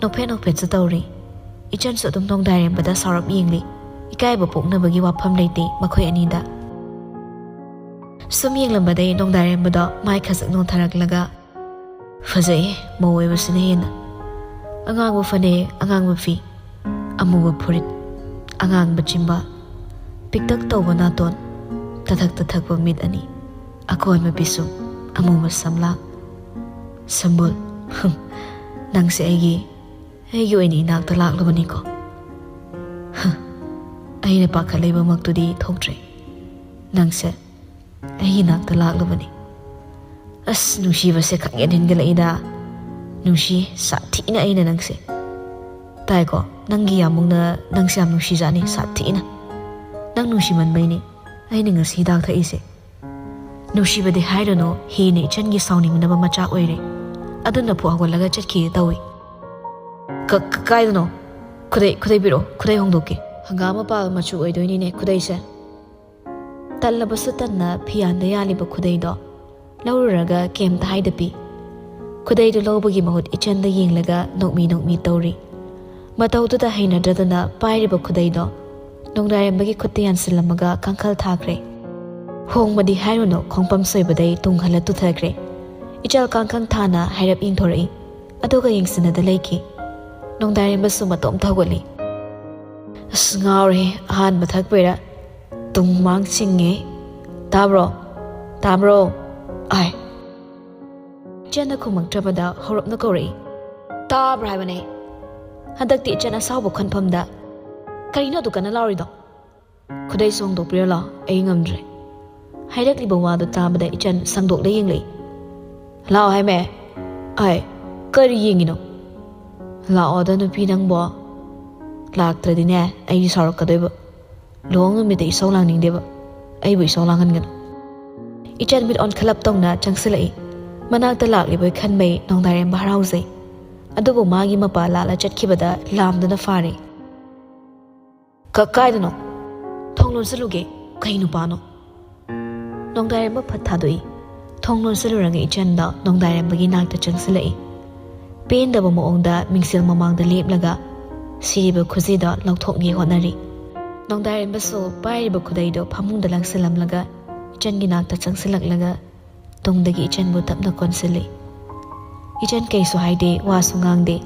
ꯅꯣꯛꯐꯦꯠ ꯅꯣꯛꯐꯦꯠꯁꯨ ꯇꯧꯔꯤ꯫ ꯏꯆꯟꯁꯨ ꯑꯗꯨꯝ ꯅꯣꯡꯗꯥꯏꯔꯦꯝꯕꯗ ꯁꯥꯎꯔꯞ ꯌꯦꯡꯂꯤ꯫ ꯏꯀꯥꯏꯕ ꯄꯣꯛꯅꯕꯒꯤ ꯋꯥꯐꯝ ꯂꯩꯇꯦ ꯃꯈꯣꯏ ꯑꯅꯤꯗ꯫ ꯁꯨꯝ ꯌꯦꯡꯂꯝꯕꯗꯩ ꯅꯣꯡꯗꯥꯏꯔꯦꯝꯕꯗꯣ ꯃꯥꯏ ꯈꯖꯤꯛ ꯅꯣꯟꯊꯔꯛꯂꯒ, "ꯐꯖꯩꯌꯦ, ꯃꯧ ꯑꯣꯏꯕꯁꯤꯅ ꯍꯦꯟꯅ꯫ ꯑꯉꯥꯡꯕ ꯐꯅꯦꯛ, ꯑꯉꯥꯡꯕ ꯐꯤ, ꯑꯃꯨꯕ ꯐꯨꯔꯤꯠ, ꯑꯉꯥꯡꯕ ꯆꯤꯝꯕꯥꯜ, ꯄꯤꯛꯇꯛ ꯇꯧꯕ ꯅꯥꯇꯣꯟ, ꯇꯊꯛ ꯇꯊꯛꯄ ꯃꯤꯠ ꯑꯅꯤ, ꯑꯀꯣꯟꯕ ꯄꯤꯁꯨꯝ, ꯑꯃꯨꯕ ꯁꯝꯂꯥꯡ꯫ ꯁꯝꯕꯨꯜ, ꯍꯨꯝ, ꯅꯪꯁꯦ ꯑꯩꯒꯤ, ꯑꯩꯒꯤ ꯑꯣꯏꯅ ꯏꯅꯥꯛꯇ ꯂꯥꯛꯂꯕꯅꯤꯀꯣ꯫ ꯍ, ꯑꯩꯅ ꯄꯥꯈꯠꯂꯤꯕꯃꯛꯇꯨꯗꯤ ꯊꯣꯛꯇ꯭ꯔꯦ꯫ ꯅꯪꯁꯦ ꯑꯩꯒꯤ ꯅꯥꯛꯇ ꯂꯥꯛꯂꯕꯅꯤ꯫ ꯑꯁ, ꯅꯨꯡꯁꯤꯕꯁꯦ ꯈꯪꯍꯦꯟ ꯍꯦꯟꯒꯠꯂꯛꯏꯗ꯫ ꯅꯨꯡꯁꯤ, ꯁꯥꯊꯤꯅ ꯑꯩꯅ ꯅꯪꯁꯦ꯫ ꯇꯥꯏꯀꯣ, ꯅꯪꯒꯤ ꯌꯥꯝꯕꯨꯡꯅ ꯅꯪꯁꯦ ꯌꯥꯝ ꯅꯨꯡꯁꯤꯖꯥꯠꯅꯤ, ꯁꯥꯊꯤꯅ꯫ ꯅꯪ ꯅꯨꯡꯁꯤꯃꯟꯕꯩꯅꯤ ꯑꯩꯅ ꯉꯁꯤ ꯍꯤꯗꯥꯛ ꯊꯛꯏꯁꯦ꯫ ꯅꯨꯡꯁꯤꯕꯗꯤ ꯍꯥꯏꯔꯨꯅꯨ, ꯍꯦꯟꯅ ꯏꯆꯟꯒꯤ ꯁꯥꯎꯅꯤꯡꯅꯕ ꯃꯆꯥꯛ ꯑꯣꯏꯔꯦ꯫ ꯑꯗꯨꯅ ꯐꯨ ꯍꯧꯒꯠꯂꯒ ꯆꯠꯈꯤꯒꯦ ꯇꯧꯏ꯫ "ꯀ-, ꯀ-, ꯀꯥꯏꯗꯅꯣ? ꯈꯨꯗꯩ, ꯈꯨꯗꯩ ꯄꯤꯔꯛꯑꯣ, ꯈꯨꯗꯩ ꯍꯣꯡꯗꯣꯛꯀꯦ꯫" ꯍꯪꯒꯥꯝ ꯃꯄꯥꯜ ꯃꯆꯨ ꯑꯣꯏꯗꯣꯏꯅꯤꯅꯦ ꯈꯨꯗꯩꯁꯦ꯫ ꯇꯜꯂꯕꯁꯨ ꯇꯟꯅ ꯐꯤꯌꯥꯟꯗ ꯌꯥꯜꯂꯤꯕ ꯈꯨꯗꯩꯗꯣ ꯂꯧꯔꯨꯔꯒ ꯀꯩꯝꯇ ꯍꯥꯏꯗ ꯄꯤ꯫ ꯈꯨꯗꯩꯗꯨ ꯂꯧꯕꯒꯤ ꯃꯍꯨꯠ ꯏꯆꯟꯗ ꯌꯦꯡꯂꯒ ꯅꯣꯛꯃꯤ ꯅꯣꯛꯃꯤ ꯇꯧꯔꯤ꯫ ꯃꯇꯧꯗꯨꯗ ꯍꯩꯅꯗ꯭ꯔꯗꯅ ꯄꯥꯏꯔꯤꯕ ꯈꯨꯗꯩꯗꯣ ꯅꯣꯡꯗꯥꯏꯔꯦꯝꯕꯒꯤ ꯈꯨꯠꯇ ꯌꯥꯟꯁꯤꯜꯂꯝꯃꯒ ꯀꯥꯡꯈꯜ ꯊꯥꯈ꯭ꯔꯦ꯫ ꯍꯣꯡꯕꯗꯤ ꯍꯥꯏꯔꯨꯅꯨ, ꯈꯣꯡꯄꯝ ꯁꯣꯏꯕꯗꯩ ꯇꯨꯡ ꯍꯜꯂ ꯇꯨꯊꯈ꯭ꯔꯦ꯫ ꯏꯆꯜ ꯀꯥꯡꯈꯪ ꯊꯥꯅ ꯍꯥꯏꯔꯞ ꯌꯦꯡꯊꯣꯔꯛꯏ, ꯑꯗꯨꯒ ꯌꯦꯡꯁꯤꯟꯅꯗ ꯂꯩꯈꯤ꯫ ꯅꯣꯡꯗꯥꯏꯔꯦꯝꯕꯁꯨ ꯃꯇꯣꯝꯇ ꯍꯧꯒꯠꯂꯤ꯫ "ꯑꯁ, ꯉꯥꯎꯔꯦ, ꯑꯍꯥꯟꯕ ꯊꯛꯄꯩꯔꯥ? ꯇꯨꯡ ꯃꯥꯡ ꯆꯤꯡꯉꯦ꯫ ꯇꯥꯕ꯭ꯔꯣ? ꯇꯥꯕ꯭ꯔꯣ? ꯑꯥꯏ!" ꯏꯆꯟꯅ ꯈꯨꯝꯃꯛꯇ꯭ꯔꯕꯗ ꯍꯧꯔꯞꯅ ꯀꯧꯔꯛꯏ, "ꯇꯥꯕ꯭ꯔꯥ ꯍꯥꯏꯕꯅꯦ?" ꯍꯟꯗꯛꯇꯤ ꯏꯆꯟ ꯑꯁꯥꯎꯕ ꯈꯟꯐꯝꯗ, "ꯀꯔꯤꯅꯣ ꯑꯗꯨ ꯀꯟꯅ ꯂꯥꯎꯔꯤꯗꯣ?" "ꯈꯨꯗꯩꯁꯨ ꯍꯣꯡꯗꯣꯛꯄꯤꯔꯣ ꯂꯥꯎ, ꯑꯩ ꯉꯝꯗ꯭ꯔꯦ꯫" ꯍꯥꯏꯔꯛꯂꯤꯕ ꯋꯥꯗꯨ ꯇꯥꯕꯗ ꯏꯆꯟ ꯁꯪꯗꯣꯛꯂ ꯌꯦꯡꯂꯛꯏ꯫ "ꯂꯥꯛꯑꯣ ꯍꯥꯏꯃꯦ꯫ ꯑꯥꯏ, ꯀꯔꯤ ꯌꯦꯡꯉꯤꯅꯣ? ꯂꯥꯛꯑꯣꯗ ꯅꯨꯄꯤ ꯅꯪꯕꯣ꯫ ꯂꯥꯛꯇ꯭ꯔꯗꯤꯅꯦ ꯑꯩꯗꯤ ꯁꯥꯎꯔꯛꯀꯗꯣꯏꯕ꯫ ꯂꯨꯍꯣꯡ ꯅꯨꯃꯤꯠꯇ ꯏꯁꯧ ꯂꯥꯡꯅꯤꯡꯗꯦꯕ꯫ ꯑꯩꯕꯨ ꯏꯁꯧ ꯂꯥꯡꯍꯟꯒꯅꯨ꯫" ꯏꯆꯟ ꯃꯤꯠ ꯑꯣꯟꯈꯠꯂꯞ ꯇꯧꯅ ꯆꯪꯁꯤꯜꯂꯛꯏ꯫ ꯃꯅꯥꯛꯇ ꯂꯥꯛꯂꯤꯕꯣꯏ ꯈꯟꯕꯩ ꯅꯣꯡꯗꯥꯏꯔꯦꯝꯕ ꯍꯔꯥꯎꯖꯩ꯫ ꯑꯗꯨꯕꯨ ꯃꯥꯒꯤ ꯃꯄꯥ ꯂꯥꯛꯂ ꯆꯠꯈꯤꯕꯗ ꯂꯥꯝꯗꯨꯅ ꯐꯥꯔꯦ꯫ "ꯀ-, ꯀꯥꯏꯗꯅꯣ? ꯊꯣꯡ ꯂꯣꯟꯁꯤꯜꯂꯨꯒꯦ꯫ ꯀꯩ ꯅꯨꯄꯥꯅꯣ?" ꯅꯣꯡꯗꯥꯏꯔꯦꯝꯕ ꯐꯠ ꯊꯥꯗꯣꯛꯏ꯫ ꯊꯣꯡ ꯂꯣꯟꯁꯤꯜꯂꯨꯔꯒ ꯏꯆꯟꯗꯣ ꯅꯣꯡꯗꯥꯏꯔꯦꯝꯕꯒꯤ ꯅꯥꯛꯇ ꯆꯪꯁꯤꯜꯂꯛꯏ꯫ ꯄꯦꯟꯗꯕ ꯃꯑꯣꯡꯗ ꯃꯤꯡꯁꯦꯜ ꯃꯃꯥꯡꯗ ꯂꯦꯞꯂꯒ ꯁꯤꯔꯤꯕ ꯈꯨꯖꯤꯗꯣ ꯂꯧꯊꯣꯛꯅꯤ ꯍꯣꯠꯅꯔꯤ꯫ ꯅꯣꯡꯗꯥꯏꯔꯦꯝꯕꯁꯨ ꯄꯥꯏꯔꯤꯕ ꯈꯨꯗꯩꯗꯣ ꯐꯃꯨꯡꯗ ꯂꯪꯁꯤꯜꯂꯝꯂꯒ ꯏꯆꯟꯒꯤ ꯅꯥꯛꯇ ꯆꯪꯁꯤꯜꯂꯛꯂꯒ ꯇꯨꯡꯗꯒꯤ ꯏꯆꯟꯕꯨ ꯇꯞꯅ ꯀꯣꯟꯁꯤꯜꯂꯤ꯫ ꯏꯆꯟ ꯀꯩꯁꯨ ꯍꯥꯏꯗꯦ, ꯋꯥꯁꯨ ꯉꯥꯡꯗꯦ꯫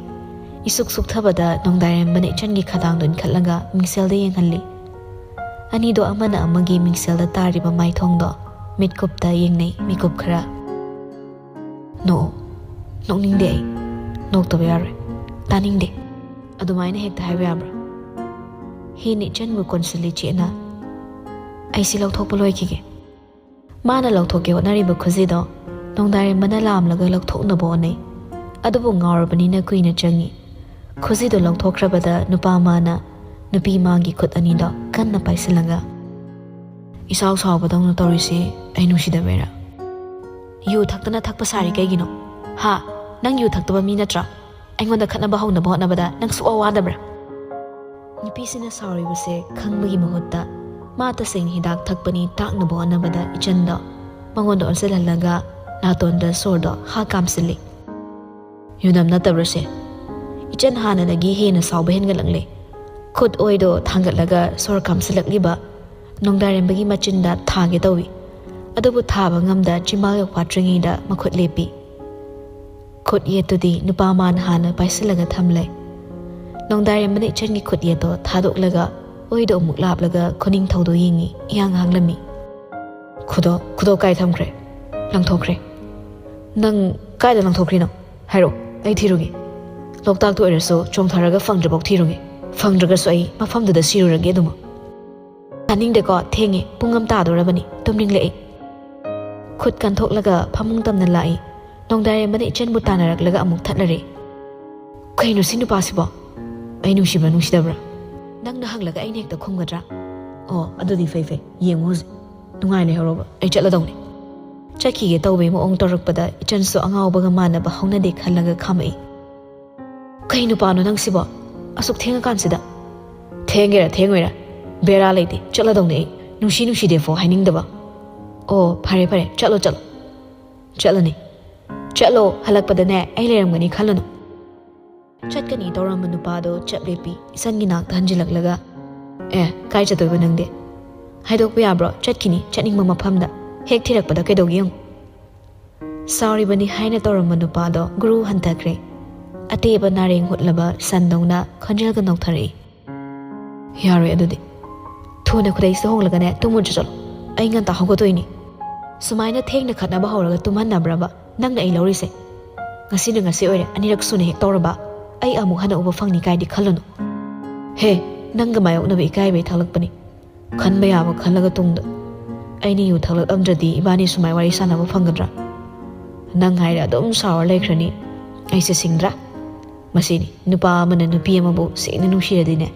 ꯏꯁꯨꯛ ꯁꯨꯛꯊꯕꯗ ꯅꯣꯡꯗꯥꯏꯔꯦꯝꯕꯅ ꯏꯆꯟꯒꯤ ꯈꯗꯥꯡꯗꯣ ꯏꯟꯈꯠꯂꯒ ꯃꯤꯡꯁꯦꯜꯗ ꯌꯦꯡꯍꯜꯂꯤ꯫ ꯑꯅꯤꯗꯣ ꯑꯃꯅ ꯑꯃꯒꯤ ꯃꯤꯡꯁꯦꯜꯗ ꯇꯥꯔꯤꯕ ꯃꯥꯏꯊꯣꯡꯗꯣ ꯃꯤꯠꯀꯨꯞꯇ ꯌꯦꯡꯅꯩ, ꯃꯤꯀꯨꯞ ꯈꯔ꯫ "ꯅꯣꯛꯑꯣ꯫ ꯅꯣꯛꯅꯤꯡꯗꯦ ꯑꯩ꯫ ꯅꯣꯛꯇꯕ ꯌꯥꯔꯣꯏ꯫ ꯇꯥꯅꯤꯡꯗꯦ꯫ ꯑꯗꯨꯃꯥꯏꯅ ꯍꯦꯛꯇ ꯍꯥꯏꯕ ꯌꯥꯕ꯭ꯔꯥ?" ꯍꯦꯟꯅ ꯏꯆꯟꯕꯨ ꯀꯣꯟꯁꯤꯜꯂꯤ ꯆꯦꯠꯅ꯫ "ꯑꯩ ꯁꯤ ꯂꯧꯊꯣꯛꯄ ꯂꯣꯏꯈꯤꯒꯦ꯫" ꯃꯥꯅ ꯂꯧꯊꯣꯛꯀꯦ ꯍꯣꯠꯅꯔꯤꯕ ꯈꯨꯖꯤꯗꯣ ꯅꯣꯡꯗꯥꯏꯔꯦꯝꯕꯅ ꯂꯥꯝꯂꯒ ꯂꯧꯊꯣꯛꯅꯕ ꯍꯣꯠꯅꯩ꯫ ꯑꯗꯨꯕꯨ ꯉꯥꯎꯔꯕꯅꯤꯅ ꯀꯨꯏꯅ ꯆꯪꯏ꯫ ꯈꯨꯖꯤꯗꯣ ꯂꯧꯊꯣꯛꯈ꯭ꯔꯕꯗ ꯅꯨꯄꯥ ꯃꯥꯅ ꯅꯨꯄꯤ ꯃꯥꯒꯤ ꯈꯨꯠ ꯑꯅꯤꯗꯣ ꯀꯟꯅ ꯄꯥꯏꯁꯤꯜꯂꯒ, ꯏꯁꯥꯎ ꯁꯥꯎꯕꯗꯧꯅ ꯇꯧꯔꯤꯁꯤ ꯑꯩ ꯅꯨꯡꯁꯤꯗꯕꯩꯔꯥ? ꯌꯨ ꯊꯛꯇꯅ ꯊꯛꯄ ꯁꯥꯔꯤ ꯀꯩꯒꯤꯅꯣ? ꯍꯥ? ꯅꯪ ꯌꯨ ꯊꯛꯇꯕ ꯃꯤ ꯅꯠꯇ꯭ꯔꯥ? ꯑꯩꯉꯣꯟꯗ ꯈꯠꯅꯕ ꯍꯧꯅꯕ ꯍꯣꯠꯅꯕꯗ ꯅꯪ ꯁꯨꯛꯋꯥ ꯋꯥꯗꯕ꯭ꯔꯥ? ꯅꯨꯄꯤꯁꯤꯅ ꯁꯥꯎꯔꯤꯕꯁꯦ ꯈꯪꯕꯒꯤ ꯃꯍꯨꯠꯇ ꯃꯥ ꯇꯁꯦꯡꯅ ꯍꯤꯗꯥꯛ ꯊꯛꯄꯅꯤ ꯇꯥꯛꯅꯕ ꯍꯣꯠꯅꯕꯗ ꯏꯆꯟꯗꯣ ꯃꯉꯣꯟꯗ ꯑꯣꯟꯁꯤꯜꯍꯜꯂꯒ ꯅꯥꯇꯣꯟꯗ ꯁꯣꯔꯗꯣ ꯍꯥ ꯀꯥꯝꯁꯤꯜꯂꯤ꯫ "ꯌꯨꯅꯝ ꯅꯠꯇꯕ꯭ꯔꯁꯦ?" ꯏꯆꯟ ꯍꯥꯟꯅꯗꯒꯤ ꯍꯦꯟꯅ ꯁꯥꯎꯕ ꯍꯦꯟꯒꯠꯂꯛꯂꯦ꯫ ꯈꯨꯠ ꯑꯣꯏꯗꯣ ꯊꯥꯡꯒꯠꯂꯒ ꯁꯣꯔ ꯀꯥꯝꯁꯤꯜꯂꯛꯂꯤꯕ ꯅꯣꯡꯗꯥꯔꯦꯝꯕꯒꯤ ꯃꯆꯤꯟꯗ ꯊꯥꯒꯦ ꯇꯧꯏ꯫ ꯑꯗꯨꯕꯨ ꯊꯥꯕ ꯉꯝꯗ ꯆꯤꯝꯕꯥꯜ ꯌꯧꯐꯥꯠꯇ꯭ꯔꯤꯉꯩꯗ ꯃꯈꯨꯠ ꯂꯦꯞꯄꯤ꯫ ꯈꯨꯠ ꯌꯦꯠꯇꯨꯗꯤ ꯅꯨꯄꯥ ꯃꯥꯅ ꯍꯥꯟꯅ ꯄꯥꯏꯁꯤꯜꯂꯒ ꯊꯝꯂꯦ꯫ ꯅꯣꯡꯗꯥꯔꯦꯝꯕꯅ ꯏꯆꯟꯒꯤ ꯈꯨꯠ ꯌꯦꯠꯇꯣ ꯊꯥꯗꯣꯛꯂꯒ ꯑꯣꯏꯗꯣ ꯑꯃꯨꯛ ꯂꯥꯞꯂꯒ ꯈꯨꯅꯤꯡꯊꯧꯗꯣ ꯌꯦꯡꯉꯤ, ꯏꯍꯥꯡ ꯍꯥꯡꯂꯝꯃꯤ꯫ "ꯈꯨꯗꯣ, ꯈꯨꯗꯣ ꯀꯥꯏ ꯊꯝꯈ꯭ꯔꯦ? ꯂꯪꯊꯣꯛꯈ꯭ꯔꯦ꯫ ꯅꯪ ꯀꯥꯏꯗ ꯂꯪꯊꯣꯛꯈ꯭ꯔꯤꯅꯣ? ꯍꯥꯏꯔꯛꯑꯣ, ꯑꯩ ꯊꯤꯔꯨꯒꯦ꯫ ꯂꯣꯛꯇꯥꯛꯇ ꯑꯣꯏꯔꯁꯨ ꯆꯣꯡꯊꯔꯒ ꯐꯪꯗ꯭ꯔꯤꯐꯥꯎ ꯊꯤꯔꯨꯒꯦ꯫ ꯐꯪꯗ꯭ꯔꯒꯁꯨ ꯑꯩ ꯃꯐꯝꯗꯨꯗ ꯁꯤꯔꯨꯔꯒꯦ ꯑꯗꯨꯃꯛ꯫" "ꯇꯥꯅꯤꯡꯗꯦꯀꯣ, ꯊꯦꯡꯉꯦ, ꯄꯨꯡ ꯑꯃ ꯇꯥꯗꯣꯔꯕꯅꯤ, ꯇꯨꯝꯅꯤꯡꯂꯛꯏ꯫" ꯈꯨꯠ ꯀꯟꯊꯣꯛꯂꯒ ꯐꯃꯨꯡ ꯇꯝꯅ ꯂꯥꯛꯏ꯫ ꯅꯣꯡꯗꯥꯔꯦꯝꯕꯅ ꯏꯆꯟꯕꯨ ꯇꯥꯟꯅꯔꯛꯂꯒ ꯑꯃꯨꯛ ꯊꯠꯅꯔꯦ꯫ "ꯀꯩꯅꯣ ꯁꯤ ꯅꯨꯄꯥꯁꯤꯕꯣ? ꯑꯩ ꯅꯨꯡꯁꯤꯕ꯭ꯔꯥ ꯅꯨꯡꯁꯤꯗꯕ꯭ꯔꯥ? ꯅꯪꯅ ꯍꯪꯂꯒ ꯑꯩꯅ ꯍꯦꯛꯇ ꯈꯨꯝꯒꯗ꯭ꯔꯥ? ꯑꯣ, ꯑꯗꯨꯗꯤ ꯐꯩ ꯐꯩ, ꯌꯦꯡꯉꯨ ꯍꯧꯖꯤꯛ꯫ ꯅꯨꯡꯉꯥꯏ ꯂꯩꯍꯧꯔꯣꯕ, ꯑꯩ ꯆꯠꯂꯗꯧꯅꯤ꯫" ꯆꯠꯈꯤꯒꯦ ꯇꯧꯕꯩ ꯃꯑꯣꯡ ꯇꯧꯔꯛꯄꯗ ꯏꯆꯟꯁꯨ ꯑꯉꯥꯎꯕꯒ ꯃꯥꯟꯅꯕ ꯍꯧꯅꯗꯦ ꯈꯜꯂꯒ ꯈꯥꯝꯃꯛꯏ꯫ "ꯀꯩ ꯅꯨꯄꯥꯅꯣ ꯅꯪꯁꯤꯕꯣ? ꯑꯁꯨꯛ ꯊꯦꯡꯉꯀꯥꯟꯁꯤꯗ?" "ꯊꯦꯡꯒꯦꯔꯥ ꯊꯦꯡꯉꯣꯏꯔꯥ, ꯕꯦꯔꯥ ꯂꯩꯇꯦ, ꯆꯠꯂꯗꯧꯅꯦ ꯑꯩ꯫ ꯅꯨꯡꯁꯤ ꯅꯨꯡꯁꯤꯗꯦꯐꯥꯎ ꯍꯥꯏꯅꯤꯡꯗꯕ꯫" "ꯑꯣ, ꯐꯔꯦ ꯐꯔꯦ, ꯆꯠꯂꯣ ꯆꯠꯂꯣ꯫" "ꯆꯠꯂꯅꯤ꯫ ꯆꯠꯂꯣ, ꯍꯜꯂꯛꯄꯗꯅꯦ ꯑꯩ ꯂꯩꯔꯝꯒꯅꯤ ꯈꯜꯂꯨꯅꯨ꯫" ꯆꯠꯀꯅꯤ ꯇꯧꯔꯝꯕ ꯅꯨꯄꯥꯗꯣ ꯆꯞ ꯂꯦꯞꯄꯤ, ꯏꯆꯟꯒꯤ ꯅꯥꯛꯇ ꯍꯟꯖꯤꯜꯂꯛꯂꯒ, "ꯑꯦ, ꯀꯥꯏ ꯆꯠꯇꯣꯏꯕ ꯅꯪꯗꯤ? ꯍꯥꯏꯗꯣꯛꯄ ꯌꯥꯕ꯭ꯔꯣ? ꯆꯠꯈꯤꯅꯤ, ꯆꯠꯅꯤꯡꯕ ꯃꯐꯝꯗ꯫ ꯍꯦꯛ ꯊꯤꯔꯛꯄꯗ ꯀꯩꯗꯧꯒꯦ ꯌꯦꯡꯉꯨ꯫" ꯁꯥꯎꯔꯤꯕꯅꯤ ꯍꯥꯏꯅ ꯇꯧꯔꯝꯕ ꯅꯨꯄꯥꯗꯣ ꯒꯨꯔꯨ ꯍꯟꯊꯈ꯭ꯔꯦ꯫ ꯑꯇꯦꯕ ꯅꯥꯔꯦꯡ ꯍꯨꯠꯂꯕ ꯁꯟꯗꯧꯅ ꯈꯣꯟꯖꯦꯜꯒ ꯅꯧꯊꯔꯛꯏ꯫ "ꯌꯥꯔꯣꯏ ꯑꯗꯨꯗꯤ꯫ ꯊꯨꯅ ꯈꯨꯗꯩꯁꯤꯗ ꯍꯣꯡꯂꯒꯅꯦ ꯇꯨꯝꯃꯨ ꯆꯠꯂꯣ꯫ ꯑꯩ ꯉꯟꯇꯥ ꯍꯧꯒꯠꯇꯣꯏꯅꯤ꯫" "ꯁꯨꯃꯥꯏꯅ ꯊꯦꯡꯅ ꯈꯠꯅꯕ ꯍꯧꯔꯒ ꯇꯨꯝꯍꯟꯅꯕ꯭ꯔꯕ ꯅꯪꯅ ꯑꯩ ꯂꯧꯔꯤꯁꯦ? ꯉꯁꯤꯅ ꯉꯁꯤ ꯑꯣꯏꯔꯦ, ꯑꯅꯤꯔꯛ ꯁꯨꯅ ꯍꯦꯛ ꯇꯧꯔꯕ ꯑꯩ ꯑꯃꯨꯛ ꯍꯟꯅ ꯎꯕ ꯐꯪꯅꯤ ꯀꯥꯏꯗꯤ ꯈꯜꯂꯨꯅꯨ꯫" "ꯍꯦ, ꯅꯪꯒ ꯃꯥꯌꯣꯛꯅꯕ ꯏꯀꯥꯏꯕꯩ ꯊꯛꯂꯛꯄꯅꯤ꯫ ꯈꯟꯕ ꯌꯥꯕ ꯈꯜꯂꯒ ꯇꯨꯡꯗ꯫ ꯑꯩꯅ ꯌꯨ ꯊꯛꯂꯛꯂꯝꯗ꯭ꯔꯗꯤ ꯏꯕꯥꯅꯤ ꯁꯨꯃꯥꯏ ꯋꯥꯔꯤ ꯁꯥꯟꯅꯕ ꯐꯪꯒꯗ꯭ꯔꯥ? ꯅꯪ ꯍꯥꯏꯔꯦ ꯑꯗꯨꯝ ꯁꯥꯎꯔ ꯂꯩꯈ꯭ꯔꯅꯤ꯫ ꯑꯩꯁꯦ ꯁꯤꯡꯗ꯭ꯔꯥ? ꯃꯁꯤꯅꯤ, ꯅꯨꯄꯥ ꯑꯃꯅ ꯅꯨꯄꯤ ꯑꯃꯕꯨ ꯁꯦꯡꯅ ꯅꯨꯡꯁꯤꯔꯗꯤꯅꯦ,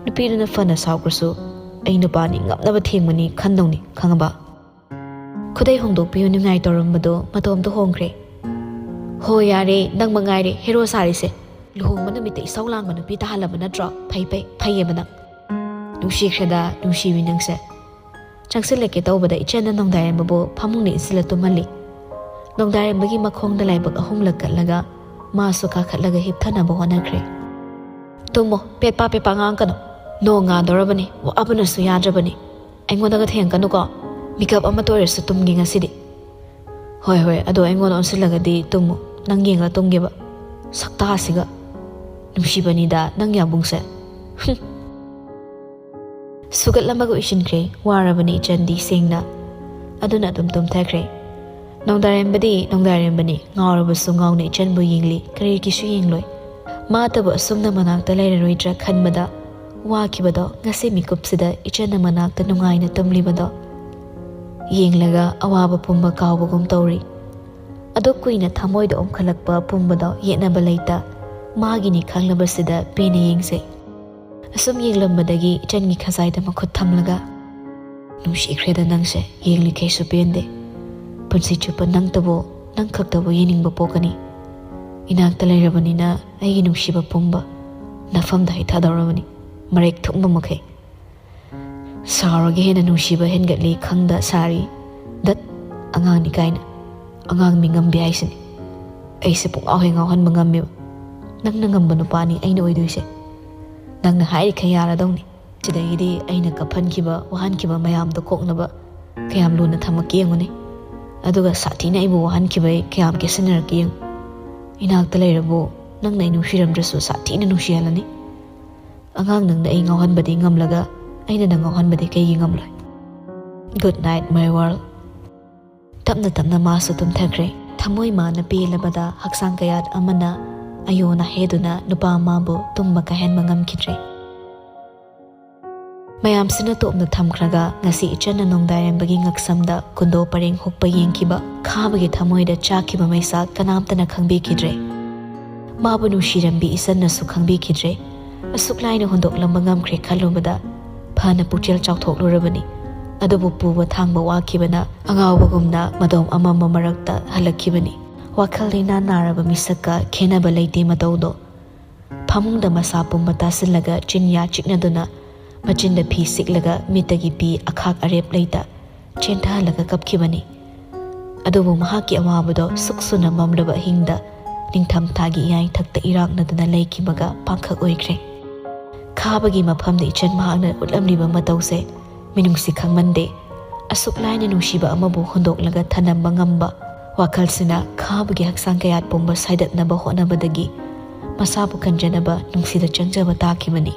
ꯅꯨꯄꯤꯗꯨꯅ ꯐꯅ ꯁꯥꯎꯈ꯭ꯔꯁꯨ ꯑꯩ ꯅꯨꯄꯥꯅꯤ, ꯉꯝꯅꯕ ꯊꯦꯡꯕꯅꯤ ꯈꯟꯗꯧꯅꯤ, ꯈꯪꯉꯕ? ꯈꯨꯗꯩ ꯍꯣꯡꯗꯣꯛꯄꯤꯌꯨ ꯅꯤꯡꯉꯥꯏ ꯇꯧꯔꯝꯕꯗꯣ ꯃꯇꯣꯝꯇ ꯍꯣꯡꯈ꯭ꯔꯦ꯫ "ꯍꯣ ꯌꯥꯔꯦ, ꯅꯪ ꯃꯉꯥꯏꯔꯦ ꯍꯦꯔꯣ ꯁꯥꯔꯤꯁꯦ꯫ ꯂꯨꯍꯣꯡꯕ ꯅꯨꯃꯤꯠꯇ ꯏꯁꯧ ꯂꯥꯡꯕ ꯅꯨꯄꯤ ꯇꯥꯍꯜꯂꯕ ꯅꯠꯇ꯭ꯔꯣ? ꯐꯩ ꯐꯩ, ꯐꯩꯌꯦꯕ ꯅꯪ꯫ ꯅꯨꯡꯁꯤꯈ꯭ꯔꯦꯗ ꯅꯨꯡꯁꯤꯕꯤ ꯅꯪꯁꯦ"꯫ ꯆꯪꯁꯤꯜꯂꯛꯀꯦ ꯇꯧꯕꯗ ꯏꯆꯟꯅ ꯅꯣꯡꯗꯥꯔꯦꯝꯕꯕꯨ ꯐꯃꯨꯡꯗ ꯏꯟꯁꯤꯜꯂ ꯇꯨꯝꯍꯜꯂꯤ꯫ ꯅꯣꯡꯗꯥꯔꯦꯝꯕꯒꯤ ꯃꯈꯣꯡꯗ ꯂꯥꯏꯕꯛ ꯑꯍꯨꯝꯂꯛ ꯀꯠꯂꯒ ꯃꯥꯁꯨ ꯀꯥꯈꯠꯂꯒ ꯍꯤꯞꯊꯅꯕ ꯍꯣꯠꯅꯈ꯭ꯔꯦ꯫ "ꯇꯨꯝꯃꯣ, ꯄꯦꯠꯄꯥ ꯄꯦꯠꯄꯥ ꯉꯥꯡꯀꯅꯨ꯫ ꯅꯣꯡ ꯉꯥꯗꯧꯔꯕꯅꯤ, ꯋꯥꯕꯅꯁꯨ ꯌꯥꯗ꯭ꯔꯕꯅꯤ꯫ ꯑꯩꯉꯣꯟꯗꯒ ꯊꯦꯡꯀꯅꯨꯀꯣ꯫ ꯃꯤꯀꯞ ꯑꯃꯇ ꯑꯣꯏꯔꯁꯨ ꯇꯨꯝꯒꯦ ꯉꯁꯤꯗꯤ"꯫ "ꯍꯣꯏ ꯍꯣꯏ, ꯑꯗꯣ ꯑꯩꯉꯣꯟꯗ ꯑꯣꯟꯁꯤꯜꯂꯒꯗꯤ ꯇꯨꯝꯃꯨ꯫ ꯅꯪ ꯌꯦꯡꯂ ꯇꯨꯝꯒꯦꯕ꯫ ꯁꯛꯇꯥꯁꯤꯒ꯫ ꯅꯨꯡꯁꯤꯕꯅꯤꯗ ꯅꯪ ꯌꯥꯕꯨꯡꯁꯦ"꯫ ꯍꯨꯝ꯫ ꯁꯨꯒꯠꯂꯝꯃꯒ ꯎꯏꯁꯤꯟꯈ꯭ꯔꯦ꯫ ꯋꯥꯔꯕꯅꯤ ꯏꯆꯟꯗꯤ ꯁꯦꯡꯅ꯫ ꯑꯗꯨꯅ ꯑꯗꯨꯝ ꯇꯨꯝꯊꯈ꯭ꯔꯦ꯫ ꯅꯣꯡꯗꯥꯔꯦꯝꯕꯗꯤ ꯅꯣꯡꯗꯥꯔꯦꯝꯕꯅꯤ꯫ ꯉꯥꯎꯔꯕꯁꯨ ꯉꯥꯎꯅ ꯏꯆꯟꯕꯨ ꯌꯦꯡꯂꯤ꯫ ꯀꯔꯤꯒꯤꯁꯨ ꯌꯦꯡꯂꯣꯏ꯫ ꯃꯥꯇꯕꯨ ꯑꯁꯨꯝꯅ ꯃꯅꯥꯛꯇ ꯂꯩꯔꯔꯣꯏꯗ꯭ꯔꯥ ꯈꯟꯕꯗ ꯋꯥꯈꯤꯕꯗꯣ ꯉꯁꯤ ꯃꯤꯀꯨꯞꯁꯤꯗ ꯏꯆꯟꯅ ꯃꯅꯥꯛꯇ ꯅꯨꯡꯉꯥꯏꯅ ꯇꯨꯝꯂꯤꯕꯗꯣ ꯌꯦꯡꯂꯒ ꯑꯋꯥꯕ ꯄꯨꯝꯕ ꯀꯥꯎꯕꯒꯨꯝ ꯇꯧꯔꯤ꯫ ꯑꯗꯨꯛ ꯀꯨꯏꯅ ꯊꯃꯣꯏꯗ ꯑꯣꯝꯈꯠꯂꯛꯄ ꯄꯨꯝꯕꯗꯣ ꯌꯦꯠꯅꯕ ꯂꯩꯇ ꯃꯥꯒꯤꯅꯤ ꯈꯪꯂꯕꯁꯤꯗ ꯄꯦꯟꯅ ꯌꯦꯡꯖꯩ꯫ ꯑꯁꯨꯝ ꯌꯦꯡꯂꯝꯕꯗꯒꯤ ꯏꯆꯟꯒꯤ ꯈꯖꯥꯏꯗ ꯃꯈꯨꯠ ꯊꯝꯂꯒ, "ꯅꯨꯡꯁꯤꯈ꯭ꯔꯦꯗ ꯅꯪꯁꯦ, ꯌꯦꯡꯂꯤꯈꯩꯁꯨ ꯄꯦꯟꯗꯦ꯫ ꯄꯨꯟꯁꯤ ꯆꯨꯞꯄ ꯅꯪꯇꯕꯨ, ꯅꯪ ꯈꯛꯇꯕꯨ ꯌꯦꯡꯅꯤꯡꯕ ꯄꯣꯛꯀꯅꯤ꯫ ꯏꯅꯥꯛꯇ ꯂꯩꯔꯕꯅꯤꯅ ꯑꯩꯒꯤ ꯅꯨꯡꯁꯤꯕ ꯄꯨꯝꯕ ꯅꯐꯝꯗ ꯍꯩꯊꯗꯧꯔꯕꯅꯤ, ꯃꯔꯦꯛ ꯊꯨꯡꯕ ꯃꯈꯩ"꯫ "ꯁꯥꯎꯔꯒ ꯍꯦꯟꯅ ꯅꯨꯡꯁꯤꯕ ꯍꯦꯟꯒꯠꯂꯤ ꯈꯪꯗ ꯁꯥꯔꯤ꯫ ꯗꯠ, ꯑꯉꯥꯡꯅꯤ ꯀꯥꯏꯅ꯫ ꯑꯉꯥꯡ ꯃꯤ ꯉꯝꯕꯤ ꯍꯥꯏꯁꯤꯅꯤ꯫ ꯑꯩꯁꯦ ꯄꯨꯡꯉꯥꯎ ꯍꯦꯛ ꯉꯥꯎꯍꯟꯕ ꯉꯝꯃꯦꯕ꯫ ꯅꯪꯅ ꯉꯝꯕ ꯅꯨꯄꯥꯅꯤ ꯑꯩꯅ ꯑꯣꯏꯗꯣꯏꯁꯦ꯫ ꯅꯪꯅ ꯍꯥꯏꯔꯤꯈꯩ ꯌꯥꯔꯗꯧꯅꯤ꯫ ꯁꯤꯗꯒꯤꯗꯤ ꯑꯩꯅ ꯀꯞꯍꯟꯈꯤꯕ, ꯋꯥꯍꯟꯈꯤꯕ ꯃꯌꯥꯝꯗꯣ ꯀꯣꯛꯅꯕ ꯀꯌꯥꯝ ꯂꯨꯅ ꯊꯝꯃꯛꯀꯦ ꯌꯦꯡꯉꯨꯅꯦ꯫ ꯑꯗꯨꯒ ꯁꯥꯊꯤꯅ ꯑꯩꯕꯨ ꯋꯥꯍꯟꯈꯤꯕꯩ ꯀꯌꯥꯝ ꯀꯦꯁꯤꯟꯅꯔꯛꯀꯦ ꯌꯦꯡꯉꯨ꯫ ꯏꯅꯥꯛꯇ ꯂꯩꯔꯕꯨ ꯅꯪꯅ ꯑꯩ ꯅꯨꯡꯁꯤꯔꯝꯗ꯭ꯔꯁꯨ ꯁꯥꯊꯤꯅ ꯅꯨꯡꯁꯤꯍꯜꯂꯅꯤ꯫ ꯑꯉꯥꯡ ꯅꯪꯅ ꯑꯩ ꯉꯥꯎꯍꯟꯕꯗꯤ ꯉꯝꯂꯒ ꯑꯩꯅ ꯅꯪ ꯉꯥꯎꯍꯟꯕꯗꯤ ꯀꯩꯒꯤ ꯉꯝꯂꯣꯏ?" Good night, my world꯫ ꯇꯞꯅ ꯇꯞꯅ ꯃꯥꯁꯨ ꯇꯨꯝꯊꯈ꯭ꯔꯦ꯫ ꯊꯃꯣꯏ ꯃꯥꯅ ꯄꯦꯜꯂꯕꯗ ꯍꯛꯆꯥꯡ ꯀꯌꯥꯠ ꯑꯃꯅ ꯑꯌꯣꯟ ꯑꯍꯦꯗꯨꯅ ꯅꯨꯄꯥ ꯑꯃꯕꯨ ꯇꯨꯝꯕ ꯀꯥꯏꯍꯟꯕ ꯉꯝꯈꯤꯗ꯭ꯔꯦ꯫ ꯃꯌꯥꯝꯁꯤꯅ ꯇꯣꯞꯅ ꯊꯝꯈ꯭ꯔꯒ ꯉꯁꯤ ꯏꯆꯟꯅ ꯅꯣꯡꯗꯥꯏꯔꯦꯝꯕꯒꯤ ꯉꯛꯁꯝꯗ ꯀꯨꯟꯗꯣ ꯄꯔꯦꯡ ꯍꯨꯛꯄ ꯌꯦꯡꯈꯤꯕ ꯈꯥꯕꯒꯤ ꯊꯃꯣꯏꯗ ꯆꯥꯛꯈꯤꯕ ꯃꯩꯁꯥ ꯀꯅꯥꯝꯇꯅ ꯈꯪꯕꯤꯈꯤꯗ꯭ꯔꯦ꯫ ꯃꯥꯕꯨ ꯅꯨꯡꯁꯤꯔꯝꯕꯤ ꯏꯆꯟꯅꯁꯨ ꯈꯪꯕꯤꯈꯤꯗ꯭ꯔꯦ꯫ ꯑꯁꯨꯛ ꯂꯥꯏꯅ ꯍꯨꯟꯗꯣꯛꯂꯝꯕ ꯉꯝꯈ꯭ꯔꯦ ꯈꯜꯂꯨꯕꯗ ꯐꯅ ꯄꯨꯛꯆꯦꯜ ꯆꯥꯎꯊꯣꯛꯂꯨꯔꯕꯅꯤ꯫ ꯑꯗꯨꯕꯨ ꯄꯨꯕ ꯊꯥꯡꯕ ꯋꯥꯈꯤꯕꯅ ꯑꯉꯥꯎꯕꯒꯨꯝꯅ ꯃꯗꯣꯝ ꯑꯃꯝꯕ ꯃꯔꯛꯇ ꯍꯜꯂꯛꯈꯤꯕꯅꯤ꯫ ꯋꯥꯈꯜ ꯂꯩꯅꯥ ꯅꯥꯔꯕ ꯃꯤꯁꯛꯀ ꯈꯦꯟꯅꯕ ꯂꯩꯇꯦ ꯃꯇꯧꯗꯣ꯫ ꯐꯃꯨꯡꯗ ꯃꯁꯥ ꯄꯨꯝꯕ ꯇꯥꯁꯤꯜꯂꯒ ꯆꯤꯟꯌꯥ ꯆꯤꯛꯅꯗꯨꯅ, ꯃꯆꯤꯟꯗ ꯐꯤ ꯁꯤꯛꯂꯒ ꯃꯤꯠꯇꯒꯤ ꯄꯤ ꯑꯈꯥꯛ ꯑꯔꯦꯞ ꯂꯩꯇ ꯆꯦꯟꯊꯍꯜꯂꯒ ꯀꯞꯈꯤꯕꯅꯤ꯫ ꯑꯗꯨꯕꯨ ꯃꯍꯥꯛꯀꯤ ꯑꯋꯥꯕꯗꯣ ꯁꯨꯛ ꯁꯨꯅ ꯃꯝꯂꯕ ꯑꯍꯤꯡꯗ ꯅꯤꯡꯊꯝꯊꯥꯒꯤ ꯏꯌꯥꯏꯊꯛꯇ ꯏꯔꯥꯛꯅꯗꯨꯅ ꯂꯩꯈꯤꯕꯒ ꯄꯥꯡꯈꯛ ꯑꯣꯏꯈ꯭ꯔꯦ꯫ ꯈꯥꯕꯒꯤ ꯃꯐꯝꯗ ꯏꯆꯟ ꯃꯍꯥꯛꯅ ꯎꯠꯂꯝꯂꯤꯕ ꯃꯇꯧꯁꯦ ꯃꯤꯅꯨꯡꯁꯤ ꯈꯪꯃꯟꯗꯦ꯫ ꯑꯁꯨꯛ ꯂꯥꯏꯅ ꯅꯨꯡꯁꯤꯕ ꯑꯃꯕꯨ ꯍꯨꯟꯗꯣꯛꯂꯒ ꯊꯅꯝꯕ ꯉꯝꯕ ꯋꯥꯈꯜꯁꯤꯅ ꯈꯥꯕꯒꯤ ꯍꯛꯆꯥꯡ ꯀꯌꯥꯠ ꯄꯨꯝꯕ ꯁꯥꯏꯗꯠꯅꯕ ꯍꯣꯠꯅꯕꯗꯒꯤ ꯃꯁꯥꯕꯨ ꯀꯟꯖꯅꯕ ꯅꯨꯡꯁꯤꯗ ꯆꯪꯖꯕ ꯇꯥꯈꯤꯕꯅꯤ꯫